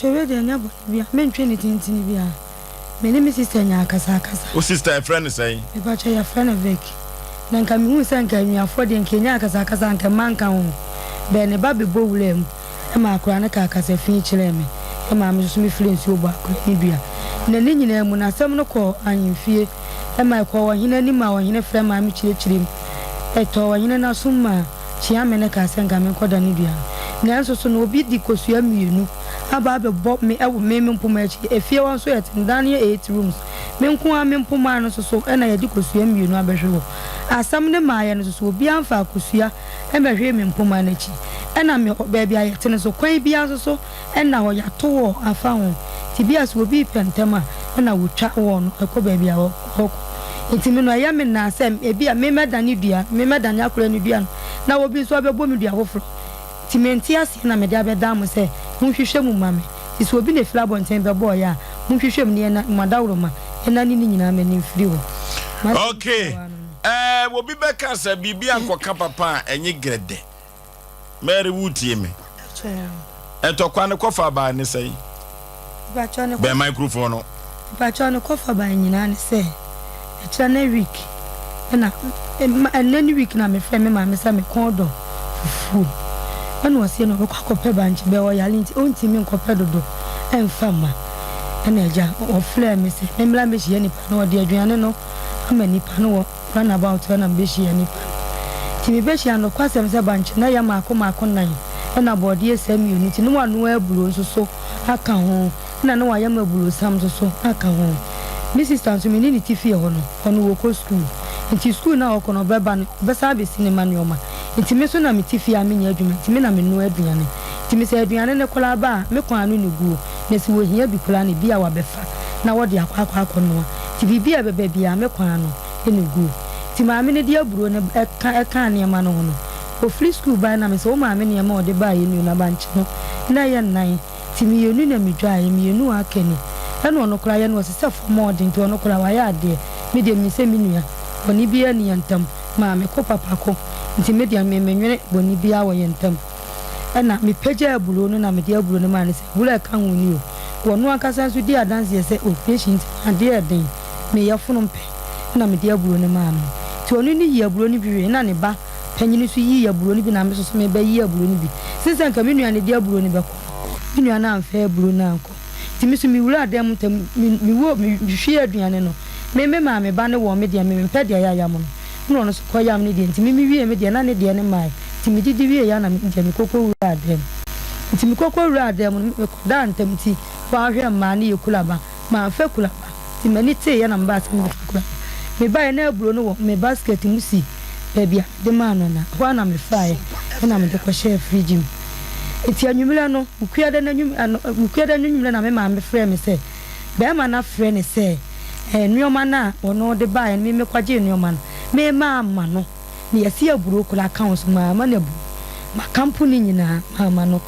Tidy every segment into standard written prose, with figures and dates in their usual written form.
Mepakyɛw wei deɛ ɛnyɛ bɔne bia, mentwe ne tentene biara. Me ne me sister nyaa akasakasa. Wo sister yɛfrɛ no sɛn? Mepakyɛw yɛfrɛ no Vic. Na nka mehuu sɛ nka anuafoɔ deɛ nka yɛnya akasakasa a nka mma nka ho. Bɛɛ ne ba bɛbɔ wuraa mu ma akwadaa no kaa kasa fi kyerɛɛ me maa me nso so mefiree nsuo bɔɔ akwadaa no dua. Na ne nyinaa mu no asɛm no kɔɔ ahemfie ma ɛkɔɔ ɔhene anim maa ɔhene frɛ maa me kyerɛkyerɛɛ mu. Ɛtɔɔ ɔhene no asom maa Kyeame no kaa sɛ nka menkɔda ne dua no. Nanso so na obi de kosua mmienu aba abɛbɔ me wɔ me me mpoma akyi. Efie hɔ nso yɛte no, dan no yɛ eight rooms. Me nko ara me mpoma no nso so na yɛde kosua mmienu abɛhwe hɔ. Asɛm no maeɛ no nso so, obiara mfaa kosua mmɛhwee me mpoma no akyi. Ɛna me hɔ, baabi a yɛte no nso, kwan biara nso so nna hɔ, yɛato wall afa ho. Nti bi a sɛ obi repɛ ntɛm a, ɛna wɔtwa wall no kɔ baabi a ɔrekɔ. Nti me no, ɛyɛ me naa sɛ ebi a me mɛdane dua, me mɛdane akwadaa no dua no, na obi nso abɛbɔ me dua foforɔ. Nti mente aseɛ na mede abɛdan mo sɛ monhwehwɛ mu ma me. Nti sɛ obi na ɛfiri abɔnten bɛbɔeɛ a, monhwehwɛ mu na yɛnna mo adaworoma, yɛnnane ne nyinaa m'ani mfiri hɔ. M'asɛm Okay, tiawa no no. eh, obi bɛka sɛ biribi ankɔka papa a ɛnye grɛdɛ. Mary woretie me? Ntɔkwa no kɔfa baa ne sɛn? Bɛn microphone no. Mpakyɛw ne kɔfa baa nyinaa ne sɛ ɛkyerɛ ne week ɛna ɛnɛ ne week na mefrɛ me maame sɛ me kɔn dɔ fufuo ɛna ɔseɛ na ɔbɛkɔ akɔpɛ bankye bɛɛ ɔyare nti ɔntumi nkɔpɛ dodo ɛmfa mma ɛna agya ɔfrɛɛ me sɛ memmra mmɛhyia nipa no ɔde aduane no ama nipa no wɔ Run about hɔ na mibehyia nipa no. Ntsi mibehyia no, nokwasɛm sɛ bankye na yɛ maako maako nan na bɔɔdeɛ sɛɛ mienu ntsi ne wanoa aburo nso so aka ho na ne wayam aburosam nso so aka ho. Me sister nso me ne no te fie hɔ no, ɔno ɔkɔ sukuu ntsi sukuu no a ɔkɔ no ɔbɛba no ɔbɛsan abesi ne ma nnoɔma ntsi me nso na mete fie a menyɛ adwuma ntsi me na menoa aduane ntsi me sɛ aduane no koraa ba a me kɔn ano na eguo na sɛ wɔhia bi koraa no ebia wabɛfa na wɔde akɔ akɔ akɔnoa ntsi biribi a ɛbɛba biara me kɔn ano na eguu. Ntsi maame no de aburow no ka kaa nneɛma no ho no, ofir skuul bae na mese, Wo maame nneɛma a ɔde baeɛ ni o, na bankye no na ɛyɛ nnan, ntsi mmienu na midwaeɛ, mmienu a aka ni. Ɛna ɔno koraa yɛ no ɔse sɛ fam a ɔde nti ɔno koraa wayɛ adeɛ, me deɛ menim sɛ me nua, bɔne biara nni yɛn ntam, maame ko papa ko, nti me deɛ me menwene bɔne biara wɔ yɛn ntam. Ɛna mepagyaa aburow no na mede aburow no maa no sɛ, Aburow a ɛka ho ni o. Ɔno ankasa nso dii adanseɛ sɛ operation nti adeɛ yɛ den. Me yafunu mpɛ na mede aburow no maa no. Nti ɔno ne yii aburow no bi wee na ne ba panyin nso yii aburow no bi na me nso so me ba yii aburow no bi. Sen sɛ anka me nua no de aburow no bɛkɔ no, me nua no amfa aburow no ankɔ. Nti me nso me wuraa dan mu ntɛm, me me wuo me hwiee aduane no. Me me maa me ba no wɔɔ me deɛ, me mempɛ deɛ yɛayam no. Ɛna ɔno nso kɔ yam ne deɛ. Nti me me wiee me deɛ na ne deɛ no mmae. Nti me didi wieeɛ a na me deɛ me kɔkɔ wuraa dan mu. Nti me kɔkɔ wuraa dan mu no, me kɔdaa ntɛm nti wanhwɛ mmaa no yɛ kulaba. Mamfa kulaba nti m'ani teeɛ na mebaa sɛ merebɛfa kulaba. Mebaeɛ na aburo no wɔ me basket mu si baabi a mede maa no no, ɛhɔ ara na mefaeɛ na mede kɔhyɛɛ fridge mu. Nti anwummerɛ no, Wukuada no anwum ano Wukuada no anwummerɛ na me maame frɛɛ me sɛ barima no afrɛ no sɛ ɛɛ nnoɔma no a ɔno de baeɛ no me mekɔgyee nnoɔma no mema ama no. Na yɛasi aburoo koraa ka ho so mamma no aburoo. Maka mpo ne nyinaa mamma no.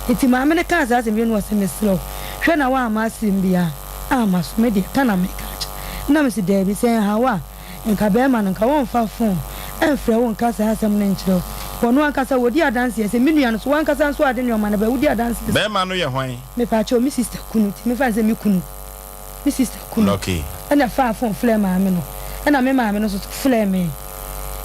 Enti maame no kaa saa asɛm yi no ɔse mesrɛ wo hwɛ na woamma asɛm biara amma so me deɛ ka na meka akyerɛ wo na mese daabi sɛ ɛnha wo a nka bɛɛma no nka wɔmfa phone ɛmfrɛ wo nka saa asɛm no nkyerɛ wo ɔno ankasa wɔdi adanseɛ sɛ me nua no so wankasa nso ade nnoɔma no ba wodi adanseɛ sɛ Bɛɛma no yɛ hwan? Mepaakyɛw me sister kunu nti mefa no sɛ me kunu. Me sister kunu Okay. na ɛfaa phone frɛɛ maame no ɛna me maame no nso so frɛɛ me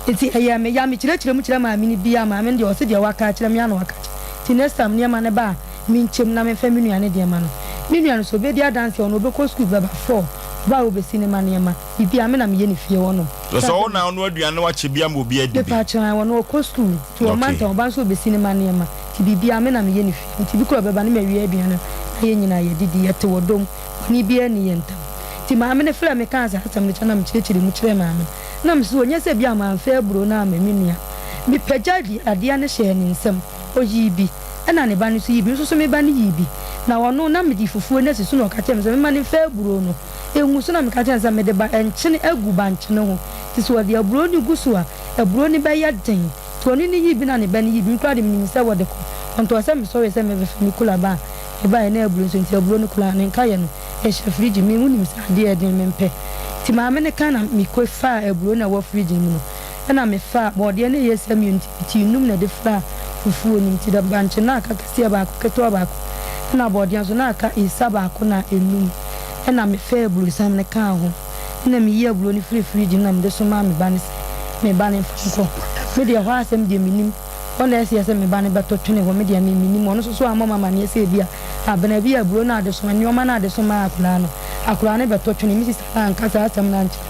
nti ɛyɛɛ me ya mekyerɛkyerɛ mu kyerɛ maame no biaa maame no deɛ ɔse deɛ waka akyerɛ me a na waka akyerɛ nti next time nneɛma no ba a menkyɛm na memfa me nua no deɛ ma no me nua no so ɔbɛdi adanseɛ ɔno ɔbɛkɔ school bɛba four ɔba a ɔbɛsi ne ma nneɛma biribiaa me na meyɛ ne fie hɔ nom. So sɛ wo na ɔnoa aduane na wakyɛ bi ama obi adi bi? Mepaakyɛw ae ɔno ɔkɔ school nti ɔma Okay. ntɛm ɔba nso ɔbɛsi ne ma nneɛma nti biribiaa me na meyɛ ne fie nti bi koraa ɔbɛba ne mawie aduane no na yɛn nyinaa yɛdidi yɛte ɔdɔ mu. Bɔne biara nni yɛn ntam. Nti maame no frɛɛ me kaa saa asɛm no kyerɛ na mekyerɛkyerɛɛ mu kyerɛɛ maame no. Na mese ɔnyɛ sɛ bi a mamfa aburoo no amma me nua. Mepagyaa adeɛ no hyɛɛ ne nsam, ɔyii bi, ɛna ne ba no nso yii bi, me nso so me ba no yii bi. Na ɔno, na mede fufuo no asi so na ɔka kyerɛɛ me sɛ memma no mfa aburoo no ngu so na meka kyerɛɛ no sɛ mede ba nkyene agu bankye no ho nti sɛ ɔde aburoo no gu so a, aburoo no bɛyɛ den. Nti ɔno no yii bi na ne ba no yii bi, me koraa de menim sɛ wɔde kɔ. Ɔntɔɔ sɛ mesɔree sɛ mebɛfa me kula ba a, Mebaeɛ na aburo nso nti aburo no koraa ne nkaeɛ no ɛhyɛ fridge me wonim sɛ adeɛ ɛden mempɛ nti maame no ka na mekɔ faa aburo no a ɛwɔ fridge no mu no ɛna mefaa bɔɔdeɛ no ɛyɛ sɛ mmienu nti metii num na ɛde fraa fufuo no nti da bankye no aka kɛseɛ baako ketewa baako Ɛna bɔɔdeɛ nso na aka nsa baako na enum. Ɛna mefaa aburosam no kaa ho. Ɛna meyii aburo no firii fridge no na mede somaa me ba no sɛ me ba no mfa nkɔ. Me deɛ ɛhɔ asɛm deɛ mennim. Hɔ na ɛseɛ sɛ me ba no bɛtɔ twene hɔ, me deɛ me mennim. Ɔno nso so ammɔ me amaneɛ sɛ ebia abena bi a aburo no a ɔde soma, nneɛma no a ɔde somaa akwadaa no, akwadaa no bɛtɔ twene. Me sista no anka saa asɛm no ankyerɛ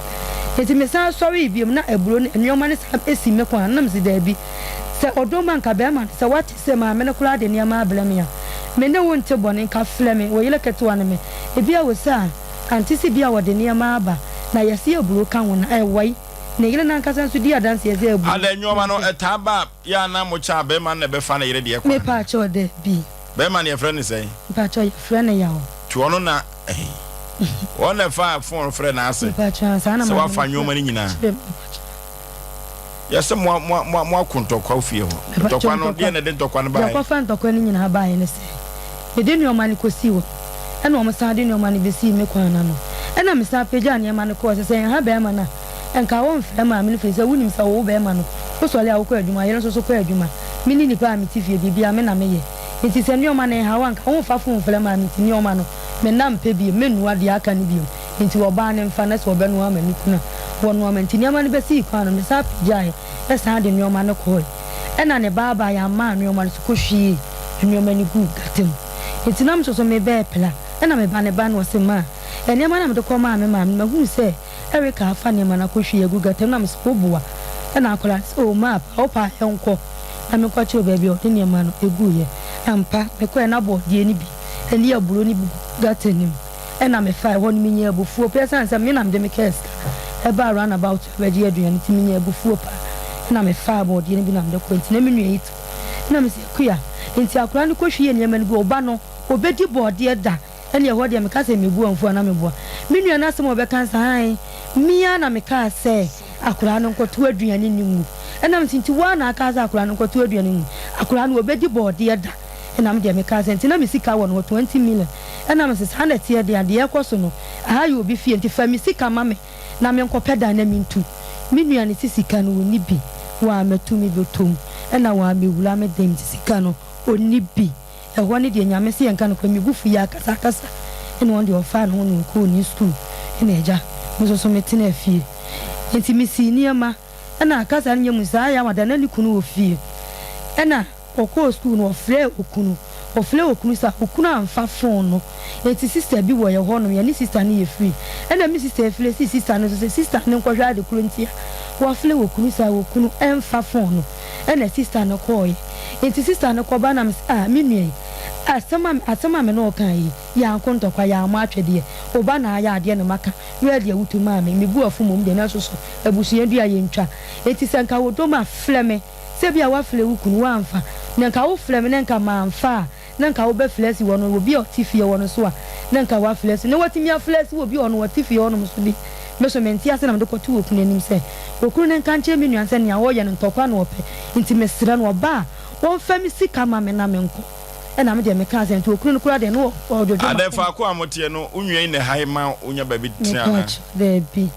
me. Enti mesan sɔree bio na aburo no, nneɛma no san si me kwan ano na mese daabi. Sɛ ɔdɔ mu a nka bɛrima no, sɛ wate sɛ maame no koraa de nneɛma abrɛ me a, me ne wo nte bɔne, nka frɛ me, wo yere ketewa ne me. Ebia wo sɛ a, ante sɛ bi a wɔde nneɛma aba na yɛse aburo ka ho na ɛwɔe. Ne yere no ankasa nso di adanseɛ sɛ aburo Adɛn, nneɛma no ɛtaa ba a, yɛ a na mokyɛ a bɛrima no na ɛbɛfa ne yere deɛ kɔ anaa? Mepaakyɛw, dabi. Bɛrima no yɛfrɛ no sɛn? Mepaakyɛw, yɛfrɛ no Yaw. Nti ɔno na ɛhe? Ɔno na ɛfaa phone frɛ n'ase Mepaakyɛw, saa na sɛ maame no wafa frɛ nneɛma no nyinaa? kyerɛ me, mepaakyɛw. Yɛse mo mo mo mo ako ntɔkwa ofie hɔ. Mepakyɛw Ntɔkwa no, ntɔkwa. deɛ na ɛde ntɔkwa no Deɛ baeɛ? ɛkɔfa ntɔkwa no nyinaa baeɛ ne sɛ, mede nnoɔma no kɔsii hɔ, ɛna wɔn san de nnoɔma no bɛsii me kwan no ano. Ɛna mesan pagyaa nnoɔma no kɔɔ sɛ, sɛ ɛnha barima no a, nka womfrɛ maame no firi sɛ wonim sɛ wo barima no, wosɔre a wokɔ adwuma, yere nso so kɔ adwuma. Me ne nipa a mete fie, biribiara me na meyɛ. Nti sɛ nnoɔma no nha wo a, nka womfa fon mfrɛ maame nti nnoɔma no, me na mpɛ bio, mennoa deɛ aka no bio. Enti ɔbaa no mfa na sɛ ɔbɛnoa ama ne kunu a, wɔnoa ma. Enti nneɛma no bɛsii kwan no, mesan pagyaeɛ san de nneɛma no kɔeɛ. Ɛnna ne babaa yi amaa nneɛma no so kɔhwiee nneɛma no guu gata mu. Enti na me nso so merebɛpra. Ɛnna me ba no bae na ɔse, Ma, nneɛma no a mede kɔmaa me maame no, mahunu sɛ Erica afa nneɛma no akɔhwie agu gata mu. Na mese, Woboa? Ɛnna akwadaa no se, Oh, ma, pa, wopɛ a yɛnkɔ na menkɔkyerɛ wo baabi a ɔde nneɛma no guiɛ. Ampa, mekɔeɛ na borɔdeɛ no bi ne aburo no bi gu gata no mu. Ɛna mefae hɔ no menyaa abufuo paa ɛsiane sɛ me na mede me kaa sika ɛbaa round about abɛgye aduane nti menyaa abufuo paa ɛna mefaa bɔɔdeɛ no bi na mede kɔɛ nti na me nua yi te hɔ ɛna mese Akua nti akwadaa no kɔhwie nneɛma no gu ɔba no ɔbɛdi bɔɔdeɛ da ɛne ɛhɔ deɛ meka sɛ mebu amfu a na meboa me nua no asɛm a ɔbɛka nsa ae me ara na mekaa sɛ akwadaa no nkɔto aduane no ngu ɛna mese nti woa na akaa sɛ akwadaa no nkɔto aduane no ngu akwadaa no ɔbɛdi bɔɔdeɛ da Ɛna me deɛ mekaa sɛ, nti na me sika wɔ no hɔ, 20 million. Ɛna mese, saa na ɛteɛ deɛ a, deɛ ɛrekɔ so no, aha yɛ obi fie, nti fa me sika ma me na menkɔpɛ dan na mentu. Me nua no se sika no ɔnni bi, wammɛto me bɔtɔ mu, ɛna wammɛwura me dan mu, nti sika no ɔnni bi. Ɛhɔ no deɛ Nyame se yɛnka nokorɛ, me bo fuiɛ akasakasa, ɛna ɔno deɛ ɔfaa ne ho na ɔkɔɔ ne sukuu, ɛna agya, me nso so metenaa fie. Nti mesii nneɛma, ɛna kasa no nyɛ mu saa, ayɛ ama da na ne kunu wɔ fie, ɛna. Ɔkɔɔ sukuu no ɔfrɛɛ okunu. Ɔfrɛɛ okunu saa okunu amfa phone no enti sister bi wɔ yɛ hɔ nom yɛne sister no yɛ free ɛna me sister frɛ sii sister no so sɛ sister no nkɔhwɛ ade koro nti a wafrɛ okunu saa okunu ɛnfa phone no ɛna sister no kɔɔyɛ enti sister no kɔba na me sɛ ah me nua yi asɛm a asɛm a me ne wo kaa yi yɛanko ntɔkwa yɛammɔ atwɛdeɛ wo ba na ayɛ adeɛ na maka werɛ deɛ wotu maa me me bo afu mmom deɛ nanso so abusua dua yɛntwa enti sɛ nka wodɔ mu a frɛ me Sɛ ebia woafrɛ wo kunu, woamfa, na nka wofrɛ me na nka mamfa a, na nka wobɛfrɛ asi hɔ no, obi a ɔte fie hɔ no so a, na nka woafrɛ asi, na woatumi afrɛ asi obi a ɔno ɔte fie hɔnom so bi. Me nso mente ase na mede kɔtoo okunu anim sɛ, okunu no nka nkyerɛ me nua no sɛ nea ɔreyɛ no ntɔkwa na ɔpɛ, nti mesrɛ no ɔba a, ɔmfa me sika ma me na menkɔ. Ɛna me deɛ mekaa sɛ, nti okunu no koraa deɛ na ɔdwodwo Adɛn, m'akoma. faako a moteɛ no, wo nua yi na ɛhae ma wonya baabi tena anaa? Mepaakyɛw, daabi.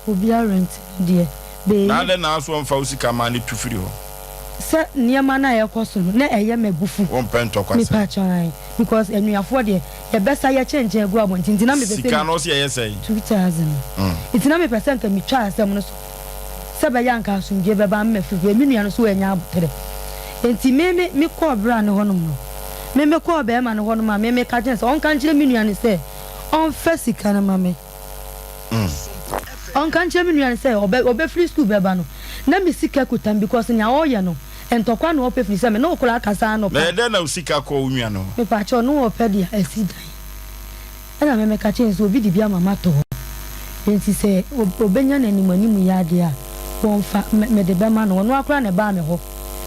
Obiara rent no deɛ, bɛɛyi. Na adɛn na aso ɔmfa wo sika maa no tu firi hɔ? Sɛ nneɛma no a ɛkɔ so no na ɛyɛ me abufu. Wompɛ ntɔkwasɛm. Mepakyɛw ae because anuafoɔ deɛ yɛbɛsa yɛ kyɛnkyɛn agu abɔnten nti na mepɛ sɛ Sika no ɔse ɛyɛ sɛn? 2000 nti na mepɛ sɛ nka metwa asɛm no so sɛ ɛbɛyɛ a nka asomdwoeɛ bɛba ama mafiri hɔ. Me nua no nso wannya aboterɛ nti me me mekɔɔ bra no hɔnom no me mekɔɔ bɛɛma no hɔnom a me meka kyerɛ no sɛ ɔnka nkyerɛ me nua no sɛ ɔmfa sika no ma me. Ɔnka nkyerɛ me nua no sɛ ɔbɛ ɔbɛfiri school bɛba no na me sika kuta me because nea ɔyɛ no ntɔkwa na ɔpɛ firi sɛ me ne wo koraa kasa anɔpa. Na ɛdɛn na wo sika kɔɔ wo nua no hɔ? Mepakyɛw ne ɔpɛ deɛ asi dan ɛna me meka kyerɛ no sɛ obi de bi ama matɔ hɔ nti sɛ ɔbɛnya no anim anim yɛ adeɛ a wɔnfa me mede bɛma no ɔno ara koraa na ɛbaa me hɔ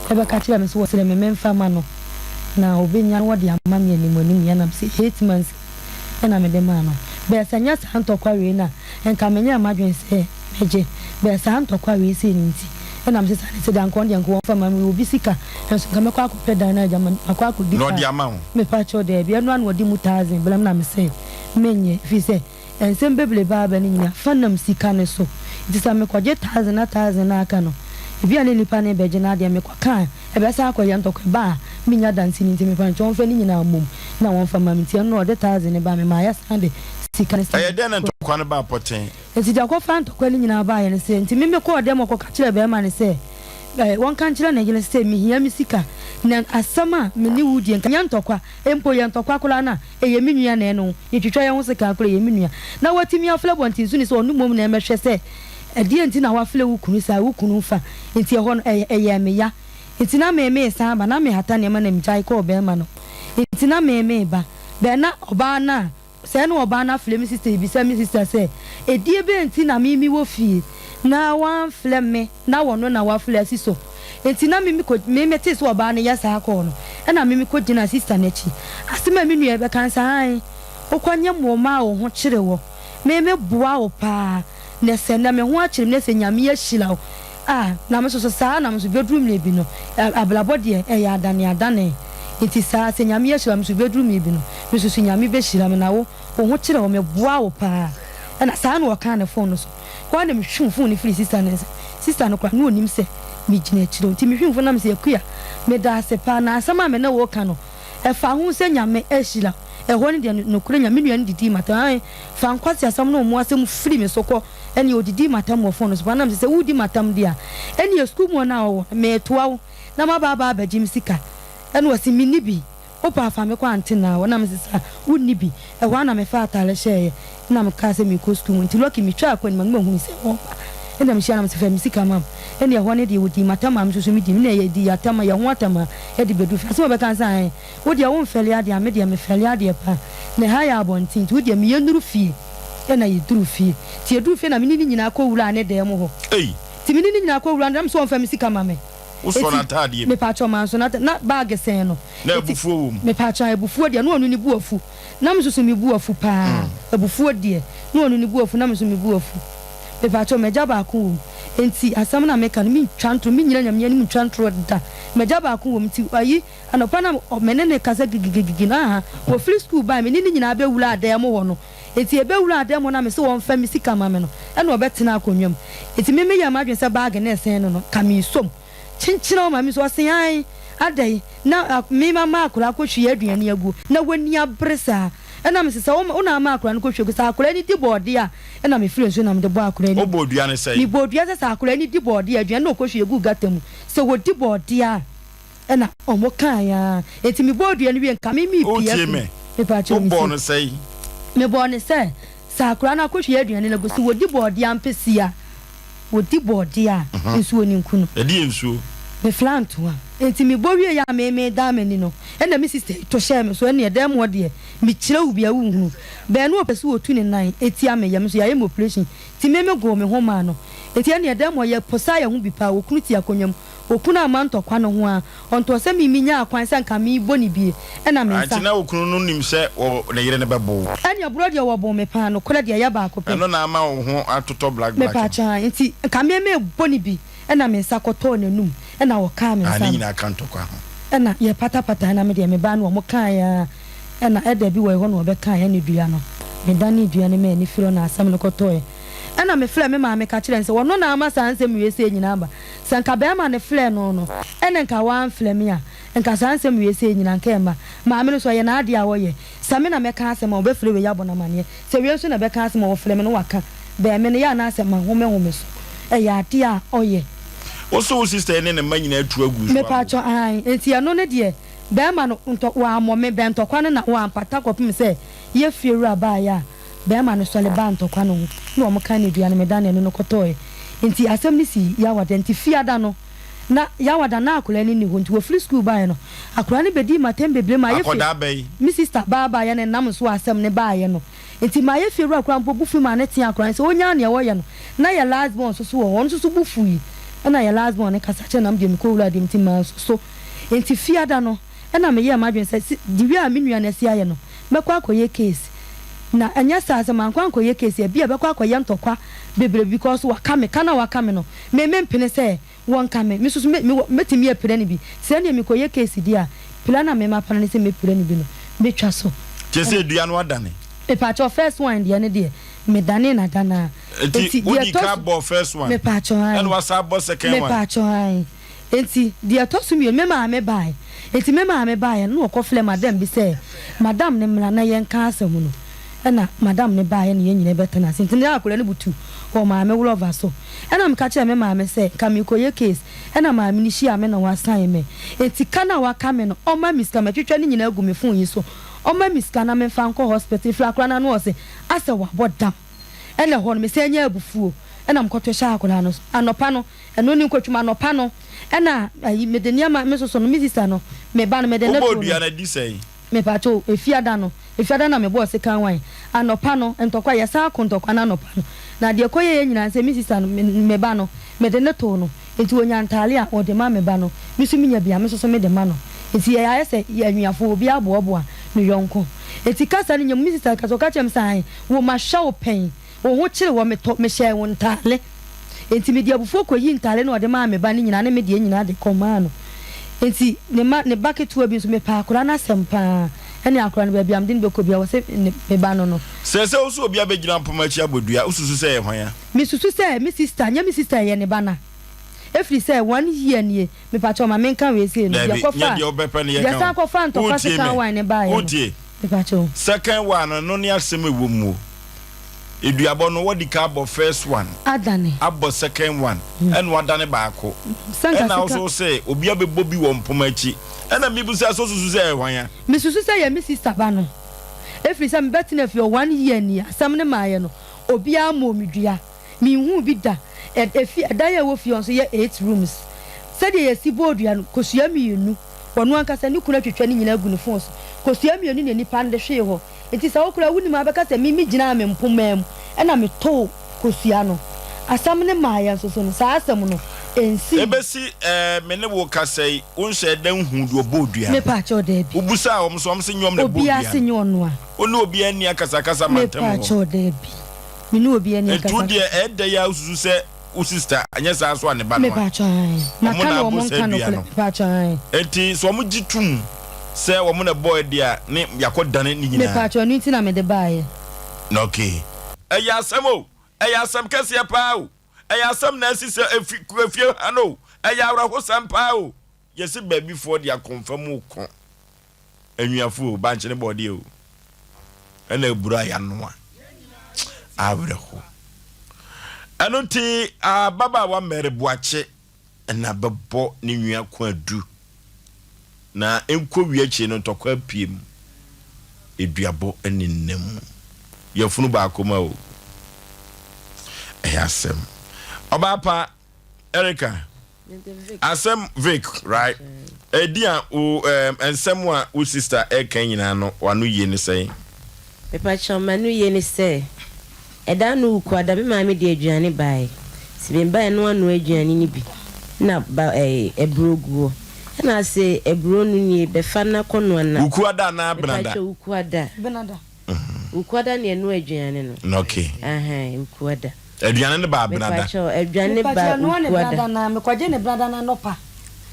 ɛbɛka kyerɛ me sɛ ɔsrɛ me menfa ma no na ɔbɛnya na ɔde ama me anim anim yɛ na mese 8 months na mede maa no. Bɛɛ sɛ nyɛ saa ntɔkwa wei no a, nka menyɛɛ m'adwene sɛ mɛgye. Bɛɛ saa ntɔkwa wei sei no nti na mese saa no nti deɛ anka ɔno deɛ nka wɔmfa mma me. Mewɔ obi sika nso nka mɛkɔ akɔpɛ dan no agya ma makɔ akɔdi Na ɔde kaa. ama wo? Mepakyɛw, daabi. Ɛno ara na ɔde mu thousand brɛ me na mese menyɛ ɛfiri sɛ nsɛm bebrebe aba no nyinaa fa nam sika no so. Nti sɛ mekɔgye thousand na thousand no aka no, ebi a na nipa no rebɛgye n'adeɛ mekɔka a, ɛbɛsan akɔyɛ ntɔkwa. Ɛba a, Mennya danseni nti mepa nkyɛ wɔmfa ne nyinaa mmom na wɔmfa mma me nti ɛno na ɔde taase no baa me maa yɛsan de sika no san Ɛyɛ dɛn na ntɔkwa no baa pɔtee? Nti deɛ ɔkɔfaa ntɔkwa no nyinaa baeɛ ne sɛ, nti me mekɔɔ dɛm ɔkɔka kyerɛɛ barima no sɛ, eh, wɔnka nkyerɛ ne yere sɛ mehia me sika, na asɛm a me ne wo die nka nyɛ ntɔkwa, mpo yɛ ntɔkwa koraa no a, ɛyɛ me nua na ɛne wo, yɛtwitwa yɛn ho sekan koraa ɛyɛ me nua. Na watumi afrɛ abɔntensoni sɛ ɔno mmom na ɛmmɛhwɛ sɛ ɛdeɛn nti na wafrɛ wo kunu saa, wo kunu mfa, nti ɛhɔ no ɛyɛ, ɛyɛɛ me ya. Nti na me meresan aba, na mehata nneɛma na megyae kɔɔ barima no hɔ, nti na me mereba, bɛn na ɔbaa no a. Sɛɛ na ɔbaa no afrɛ me sister rebisa me sister sɛ, Ɛdeɛ bɛn nti na me mewɔ fie na wamfrɛ me na ɔno na wafrɛ asi so? Nti na me mekɔ me metee sɛ ɔbaa no yɛ saa kɔɔ no, ɛna me mekɔ gyinaa sister no akyi. Asɛm a me nua yi bɛka ne sɛ, Aane, wokɔ nyem wo mma a wo ho kyere wɔ, me meboa wo paa, na sɛ nnɛ me ho akyere me na sɛ Nyame ahyira wo a, na me nso so saa na me nso bɛduru mmerɛ bi no, abrabɔ deɛ ɛyɛ adane adane, nti saa sɛ Nyame ahyira me nso bɛduru mmerɛ bi no, me nso so Nyame bɛhyira me, na wo, wo ho kyerɛ wo, meboa wo paa, ɛna saa na ɔkaa no phone no so, hɔ ara na mehwim phone no firii sister no nsam, sister no koraa na ɔnim sɛ megyina akyire hɔ, nti mehwim phone no na mese Akua, medaase paa, na asɛm a me ne wo reka no, ɛfa ho sɛ Nyame ahyira wo, ɛhɔ no deɛ nokorɛ Nyame, me nua no didii m'atɛm, ae, fa nkwaseasɛm ne wo mmoasɛm firi me so kɔ. Ɛnneɛ ɔdidii m'atam wɔ fon no so paa. Na mese, sɛ woredi m'atam deɛ a, ɛnneɛ sukuu mu hɔ no a ɔwɔ no, meretoa wo na maba aba abɛgye me sika. Ɛnna ɔse, menni bi. Wopɛ a fa me kɔ antenna hɔ. Na mese, saa, wonni bi? Ɛhɔ ara na mefaa atadeɛ hyɛeɛ na mekaa sɛ merekɔ sukuu mu. Nti Lucky, metwaa kwan mu a, na mahunu sɛ ɔreba. Ɛnna mehyia no na mese, fa me sika ma me. Ɛnneɛ ɛhɔ no deɛ, ɔdii m'atam a me nso so medii. Me na yɛdii atam, yɛn ho atam a de bɛduru fie. Asɛm a ɔbɛka ne sɛ, ae, wo deɛ womfɛle adeɛ a, me deɛ mefɛle adeɛ paa. Na ɛha yɛ abɔnten, nti wo deɛ meyɛ nnuru fie. Ɛna yɛduruu fie. Nti yɛduruu fie na me ne no nyinaa kɔwuraa ne dan mu hɔ. Ei! Nti me ne no nyinaa kɔwuraa ne dan mu sɛ ɔmfa me sika ma me. Wosɔɔ Enti, n'ataadeɛ mu? mepaakyɛw mansɔ n'ata, na baage sɛn no. Na Enti, abufuo wɔ mu? mepaakyɛw, abufuo deɛ, na ɔno ne bo afu. Na me nso so me bo afu paa. Abufuo deɛ, na ɔno ne bo afu, na me nso me bo afu. Mepaakyɛw, m'agya baako wɔ mu. Enti, asɛm no a meka no, mentwa ntorɔ, mennyina Nyame anim ntwa ntorɔ da. M'agya baako wɔ mu, nti ayi, anɔpa na me ne no kasa gigigigigi no, aha, wɔfiri sukuu bae, me ne no nyinaa bɛwuraa dan mu hɔ no, Enti yɛbɛwuraa dan mu hɔ na mese wɔmfa me sika ma me no, ɛna ɔbɛtenaa akonnwa mu. Enti me meyɛɛ m'adwene sɛ baage no ɛsɛn no no, nka meresɔ mu. Kyenkyena ɔma me so, ɔse ae, adɛn na me mama akwadaa akɔhwie aduane agu na w'ani abere saa? Ɛna mese sɛ wo na ama akwadaa no kɔhwie agu, sɛ akwadaa no di bɔɔdeɛ a, ɛna mefiri nsuo na mede bɔɔ akwadaa no. Wobɔɔ dua no sɛn? Mebɔɔ dua sɛ sɛ akwadaa no di bɔɔdeɛ a, aduane na ɔkɔhwie guu gata mu, sɛ ɔdi bɔɔdeɛ a, Ɛna ɔmo kae aa. Enti me bɔɔ dua no wie nka me me pie Wotie afiri. me? Mepaakyɛw me Wobɔɔ tie. no sɛn? Me bɔɔ no sɛ, sɛ akwadaa no akɔhwie aduane no agu so, wɔdi bɔɔdeɛ ampesie a, wɔdi bɔɔdeɛ a, nsuo no nku no. Ɛdeɛn nsuo? Me fla ntoa. Enti me bɔ wieɛ a me me dan m'ani no, ɛna me sister yi to hyɛɛ me so, ɛneɛ dan mu hɔ deɛ, me kyerɛ wo bi a wonhunu. Bɛɛ no ɔpɛ sɛ ɔtu ne nan tia me yam nso yɛayɛ me operation, nti me me goo me ho maa no. Enti ɛneɛ dan mu hɔ yɛ posaa yɛn ho bi paa, okunu te akonnwa mu, Okunu amma ntɔkwa no ho a, ɔntɔɔ sɛ me menyaa kwan sɛ nka merebɔ no bie, ɛna me nsa. Nti na okunu no nim sɛ wɔ ne yere no bɛbo wo? Ɛneɛ borɔ deɛ wɔboo me paa, nokorɛ deɛ ɛyɛ baako pɛ. Ɛno na ama wo ho atotɔ black black no? Mepaakyɛw ae, nti nka me merebɔ no bi, ɛna me nsa kɔtɔɔ n'anum, ɛna ɔkaa me Ah, nsa ne no. nyinaa ka ntɔkwa ho. Ɛna yɛpatapatae na me deɛ mebaa no wɔn kaeɛ ara, ɛna ɛda bi wɔ hɔ na wɔbɛkaeɛ ɛne dua no, medanee dua no maa ani firi hɔ na asɛm no kɔtɔeɛ. Ɛna mefrɛɛ me maame ka kyerɛɛ no sɛ ɔno na ama saa nsɛm wei sei nyinaa aba. Sɛ nka bɛɛma no frɛɛ no no ɛna nka w'anfrɛ me a, nka saa nsɛm wei sei nyinaa nka ɛmma. Maame no nso ɔyɛ n'adeɛ a ɔyɛ. Sɛ me na mɛka asɛm a ɔbɛfrɛ wei abɔ no amaneɛ. Sɛ wei nso na ɛbɛka asɛm a ɔfrɛ me no waka. Bɛɛme no yɛ anaasɛ mahome home so. Ɛyɛ adeɛ a ɔyɛ. Wo so wo sister yi ne ne mma nyinaa tu agu so abo? Mepaatwɔ aane. Nti ɛno no deɛ bɛɛma no ntɔ w'ammɔ me bɛ ntɔkwa no na w'ampata kɔpem sɛ yɛ fie wura baeɛ a. Barima no sɔre baa ntɔkwa no ho na wɔkaa no dua no medanee no no kɔtɔɔɛ. Nti asɛm no sii Yawada nti Fiada no na Yawada na akwadaa no nni hɔ nti wɔfiri sukuu baeɛ no akwadaa no bɛdii m'atɛm bebree mayɛ fie Akwadaa bɛn? me sister baa baeɛ no nam so a asɛm no baeɛ no nti mayɛ fie wura koraa mpo bo fui maa no teaa akwadaa no sɛ ɔnyaa neɛ ɔyɛ no na yɛ last born nso so wɔ hɔ ɔno nso so bo fui ɛna yɛ last born no kasa kyerɛ no na medeɛ mekɔ wuraa deɛ nti manso so nti Fiada no Ɛna meyɛɛ m'adwene sɛ se the way a me nua no asi ayɛ no, mɛkɔ akɔyɛ case. Na ɛnyɛ saa, sɛ mankɔ ankɔyɛ case a, ebia ɛbɛkɔ akɔyɛ ntɔkwa bebrebe because waka me, ka no a waka me no, me mempene sɛ wɔnka me. Me nso so me, mewɔ, mɛtumi apira no bi. Sɛ ɛnneɛ mekɔyɛ case deɛ a, pira no a me mapra no sɛ mɛpira no bi no, mɛtwa so. Kyerɛ sɛ dua no adane. Mepaakyɛw, first one deɛ no deɛ, medanee no adanaa. Nti Nti deɛ wodii ɛtɔ ka so, bɔɔ first one, mepaakyɛw ae. ɛna wasan abɔ second one. Mepaakyɛw ae. Enti deɛ ɛtɔ so mmienu, me maame baeɛ. Enti me maame baeɛ no, na wɔkɔfrɛɛ madam bi sɛ madam no mmra na yɛnka asɛm no. Ɛnna madam no baeɛ na yɛn nyinaa bɛtenaa ase. Enti na akwadaa no butu wɔ maame worɔva so. Ɛnna meka kyerɛɛ me maame sɛ, nka merekɔyɛ case. Ɛnna maame no hyiaa me na wasan me. Enti ka no a waka me no, ɔmma me sika. Matwitwa ne nyinaa agu me phone yi so. Ɔmma me sika na memfa nkɔ hospital. Ɛfiri akwadaa no ano ɔse, asɛ wabɔ dam. Ɛnna ɛhɔ no, mesan nyaa abufuo. Ɛnna mekɔto hyɛɛ akwadaa no so. Anɔpa no, Ɛno ne nkotwom anɔpa no ɛna ayi mede nneɛma me soso no me sista no me ba no mede ne Wobɔɔ too dua no. no adi sɛn? Mepakyɛw efiada no efiada na mebɔɔ sekan wan anɔpa no ntɔkwa yɛsan ko ntɔkwa no anɔpa no na deɛ ɛkɔ yɛyɛ nyinaa ne sɛ me sista no me me ba no mede ne too no nti ɔnya ntaale a ɔde ma me ba no me nso menya bi a me nso so mede ma no nti yɛyɛ ayɛ sɛ yɛ anuafoɔ obiara boaboa ne yɔnko nti kasa no nya mu me sista kasa ɔka kyerɛ me sɛ ae wo mahwɛ wo pɛn Wo ho kyere wɔ me tɔ, mehyɛɛ wo ntaale. Enti mede abufuo kɔyii ntaale no a ɔde maa me ba no nyinaa ne me deɛ nyinaa de kɔmaa no. Enti ne mma, ne ba ketewa bi nso, mepɛ akwadaa no asɛm pa ara. Ɛnneɛ akwadaa no, baabi a mede no bɛkɔ biara, wɔse ne, me ba no no. Seesei wo sɛ obi abɛgyina mpoma akyi abɔ dua, wosusu sɛ ɛyɛ hwan a? Mesusu sɛ me sista, nyɛ me sista, ɛyɛ ne ba no a. Ɛfiri sɛ, one year nie, mepakyɛw ma menka wei sei no, deɛ Dabi, nyɛ kɔfaa, deɛ wobɛpɛ no deɛ yɛka san o. kɔfaa ntɔkwa Wotie sekan me? wine no baeɛ no, Wotie? mepakyɛw. Second one no, ɛno ne asɛm a ɛwɔ mu o. Eduabɔ no wɔdi kan abɔ first one, Adane. abɔ second one, ɛna wadane baako. Sɛ nka Ɛna wo sika. nso wose obi abɛbɔ bi wɔ mpoma akyi. Ɛna mebisa sɛ wosusu sɛ ɛyɛ hwan a? Mesusu sɛ ɛyɛ me sister ba no. Ɛfiri sɛ mebɛtena fie hɔ one year nie, asɛm no maeɛ no, obiara mmɔɔ me dua. Menhuu bi da. Ɛ, efi, ɛdan a ɛwɔ fie hɔ nso yɛ eight rooms. Sɛdeɛ yɛsi bɔɔ dua no, kosua mmienu, ɔno ankasa ne kunu atwitwa ne nyinaa agu ne phone so. Kosua mmienu na nipa no de hwee hɔ. Enti sɛ wo koraa wunim a, wobɛka sɛ, Me migyinaa me mpomma mu na metow kosua no. Asɛm no maa yɛn nso so no, saa asɛm no, ensii. Ebesi ɛɛ me ne wo rekasa yi, wonhyɛɛ da nhuu deɛ ɔbɔɔ dua no? Mepaakyɛw, dabi. Wobusaa wɔn nso, wɔn se nyɛ wɔn na ɛbɔɔ Obiara dua se no. nyɛ ɔno a. Wo ne obiara nni akasakasa mantam hɔ? Mepaakyɛw, dabi. Me ne obiara nni Enti wo akasakasa. deɛ, ɛyɛ dɛn ara wususu sɛ wo sista, anyɛ saa nso a ne ba no a? Mepaakyɛw, ae. Wɔn Maka na na abɔ wɔn saa nka dua nokorɛ. no. Mepaakyɛw, ae. Enti sɛ wɔgye tom sɛ wɔn na ɛbɔɔɛ deɛ a, ne yɛakɔ dane ne nyinaa. Mepaakyɛw, ɛno nti na mede baeɛ. Okay. Ɛyɛ asɛm o, ɛyɛ asɛm kɛseɛ paa o, ɛyɛ asɛm na asi sɛ efi efie ha no o, ɛyɛ awerɛhosɛm paa o. Yɛse baabifoɔ de akɔmfa mu ko anuafo o, bankye ne bɔɔdeɛ o, ɛna aburo a yɛanoa. Awerɛho. Ɛno nti ababaawa Mary Boakye na bɛbɔ ne nua kwaadu na ɛnkɔwie akyire no ntɔkwa apue mu, aduabɔ ne nna mu. Yafunu baako ma o. Ɛyɛ asɛm. Ɔbaa pa Erica, asɛm Vic, right? Ɛdi a wo ɛm nsɛm a wo sister ɛka nyinaa no w'ano yie ne sɛn? Mepakyɛw m'ano yie ne sɛ ɛda no wukuada me maame de aduane baeɛ nti me baeɛ na wanoa aduane no bi na ba ɛɛ aburo gu hɔ ɛna ase aburo no nie bɛfa na kɔ noa na Wukuada anaa benada? Mepakyɛw wukuada. Benada. Wukuada na yɛnoa aduane no. Na okay. Ahan wukuada. Aduane no ba benada. Mepakyɛw aduane no ba Mepakyɛw yɛnoa ne wukuada. benada na mekɔgye ne benada no anɔpa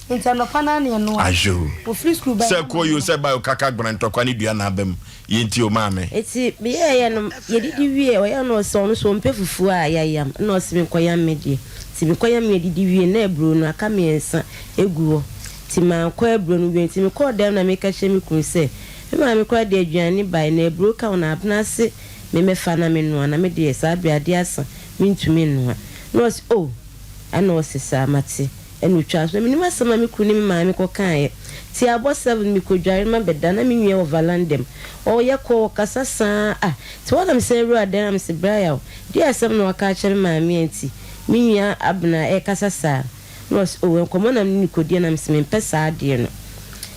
nti anɔpa no ara na yɛnoa. Ayo. Ofiri sukuu ba Sɛ yɛma kɔ yi o no. sɛ ba yi o kaka gbena ntɔkwa ne dua na aba mu yɛ nti o maame. Eti meyɛɛyɛ no yɛdidi wie ɔyɛ na ɔse ɔno nso ɔmpɛ fufuo a yayam ɛna ɔse menkɔyam me deɛ nti mekɔyam yɛdidi wie na aburo no aka mmiɛnsa egu hɔ nti mankɔ aburo no wie nti mekɔɔ dɛm na meka kyerɛ me kunu sɛ Me maame koraa de aduane bae, na aburow ka ho, na abena se me mmɛfa na mennoa, na me deɛ saa bere ade asa, mentumi nnoa. Na ɔse, Oh! Ɛna ɔse, Saa, mate. Ɛna otwaa so. Na mennim asɛm a me kunu ne me maame kɔkaeɛ. Nti abɔ seven, mekɔdware mabɛda, na me nua wɔ valanda mu. Ɔyɛ kɔ, ɔkasa saa, ah! Nti hɔ na mesan wuraa dan mu na mese, Bra Yaw, deɛ asɛm na waka akyerɛ me maame a nti me nua Abena rekasa saa? Na ɔse oh nkɔmmɔ na mene no kɔdiɛ na mese mempɛ saa adeɛ no.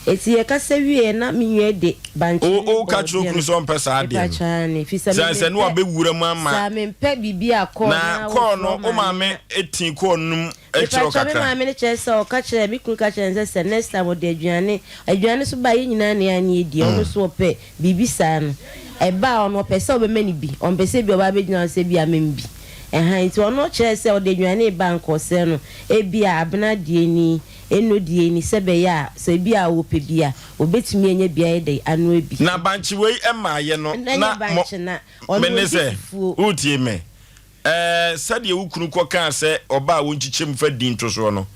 Enti yɛkasa wieɛ na me nua de bankye Wo ne wo ka kyerɛ bɔɔdeɛ okunu no sɛ ɔmpɛ saa adeɛ no. mepakyɛ aane firi sɛ me Sɛ sɛ ne mempɛ wabɛwura mu ama. saa mempɛ biribi a kɔɔ Na na kɔɔ wofrɛ no wo wo maame maame na. ti kɔɔ no mu kyerɛ wo Mepakyɛ me kakra. maame no kyerɛ sɛ ɔka kyerɛɛ me kunu ka kyerɛɛ no sɛ sɛ next time ɔde aduane aduane nso ba a yɛn nyinaa na yɛn ani adi ɔno nso ɔpɛ biribi saa no ɛba a ɔno ɔpɛ sɛ ɔbɛma no bi ɔmpɛ sɛ bi ɔba abɛgyina hɔ sɛ bi a mem bi ɛhan nti ɔno kyerɛɛ sɛ ɔde aduane reba a nka ɔsrɛ no Ebia Abena deɛ ni, Eno deɛ ni, sɛ ɛbɛyɛ a sɛ ebia ɔpɛ bi a, ɔbɛtumi anya bi ayɛ dɛn anoa bi. Na bankye wei mmaeɛ no, Ɛnyɛ na mo, bankye na, ɔno me ne ɔdi sɛ, fufuo. woretie me? Ɛɛ, sɛdeɛ wo kunu kɔkaa sɛ ɔba a wɔnkyekyɛ mu fa din nto soɔ no,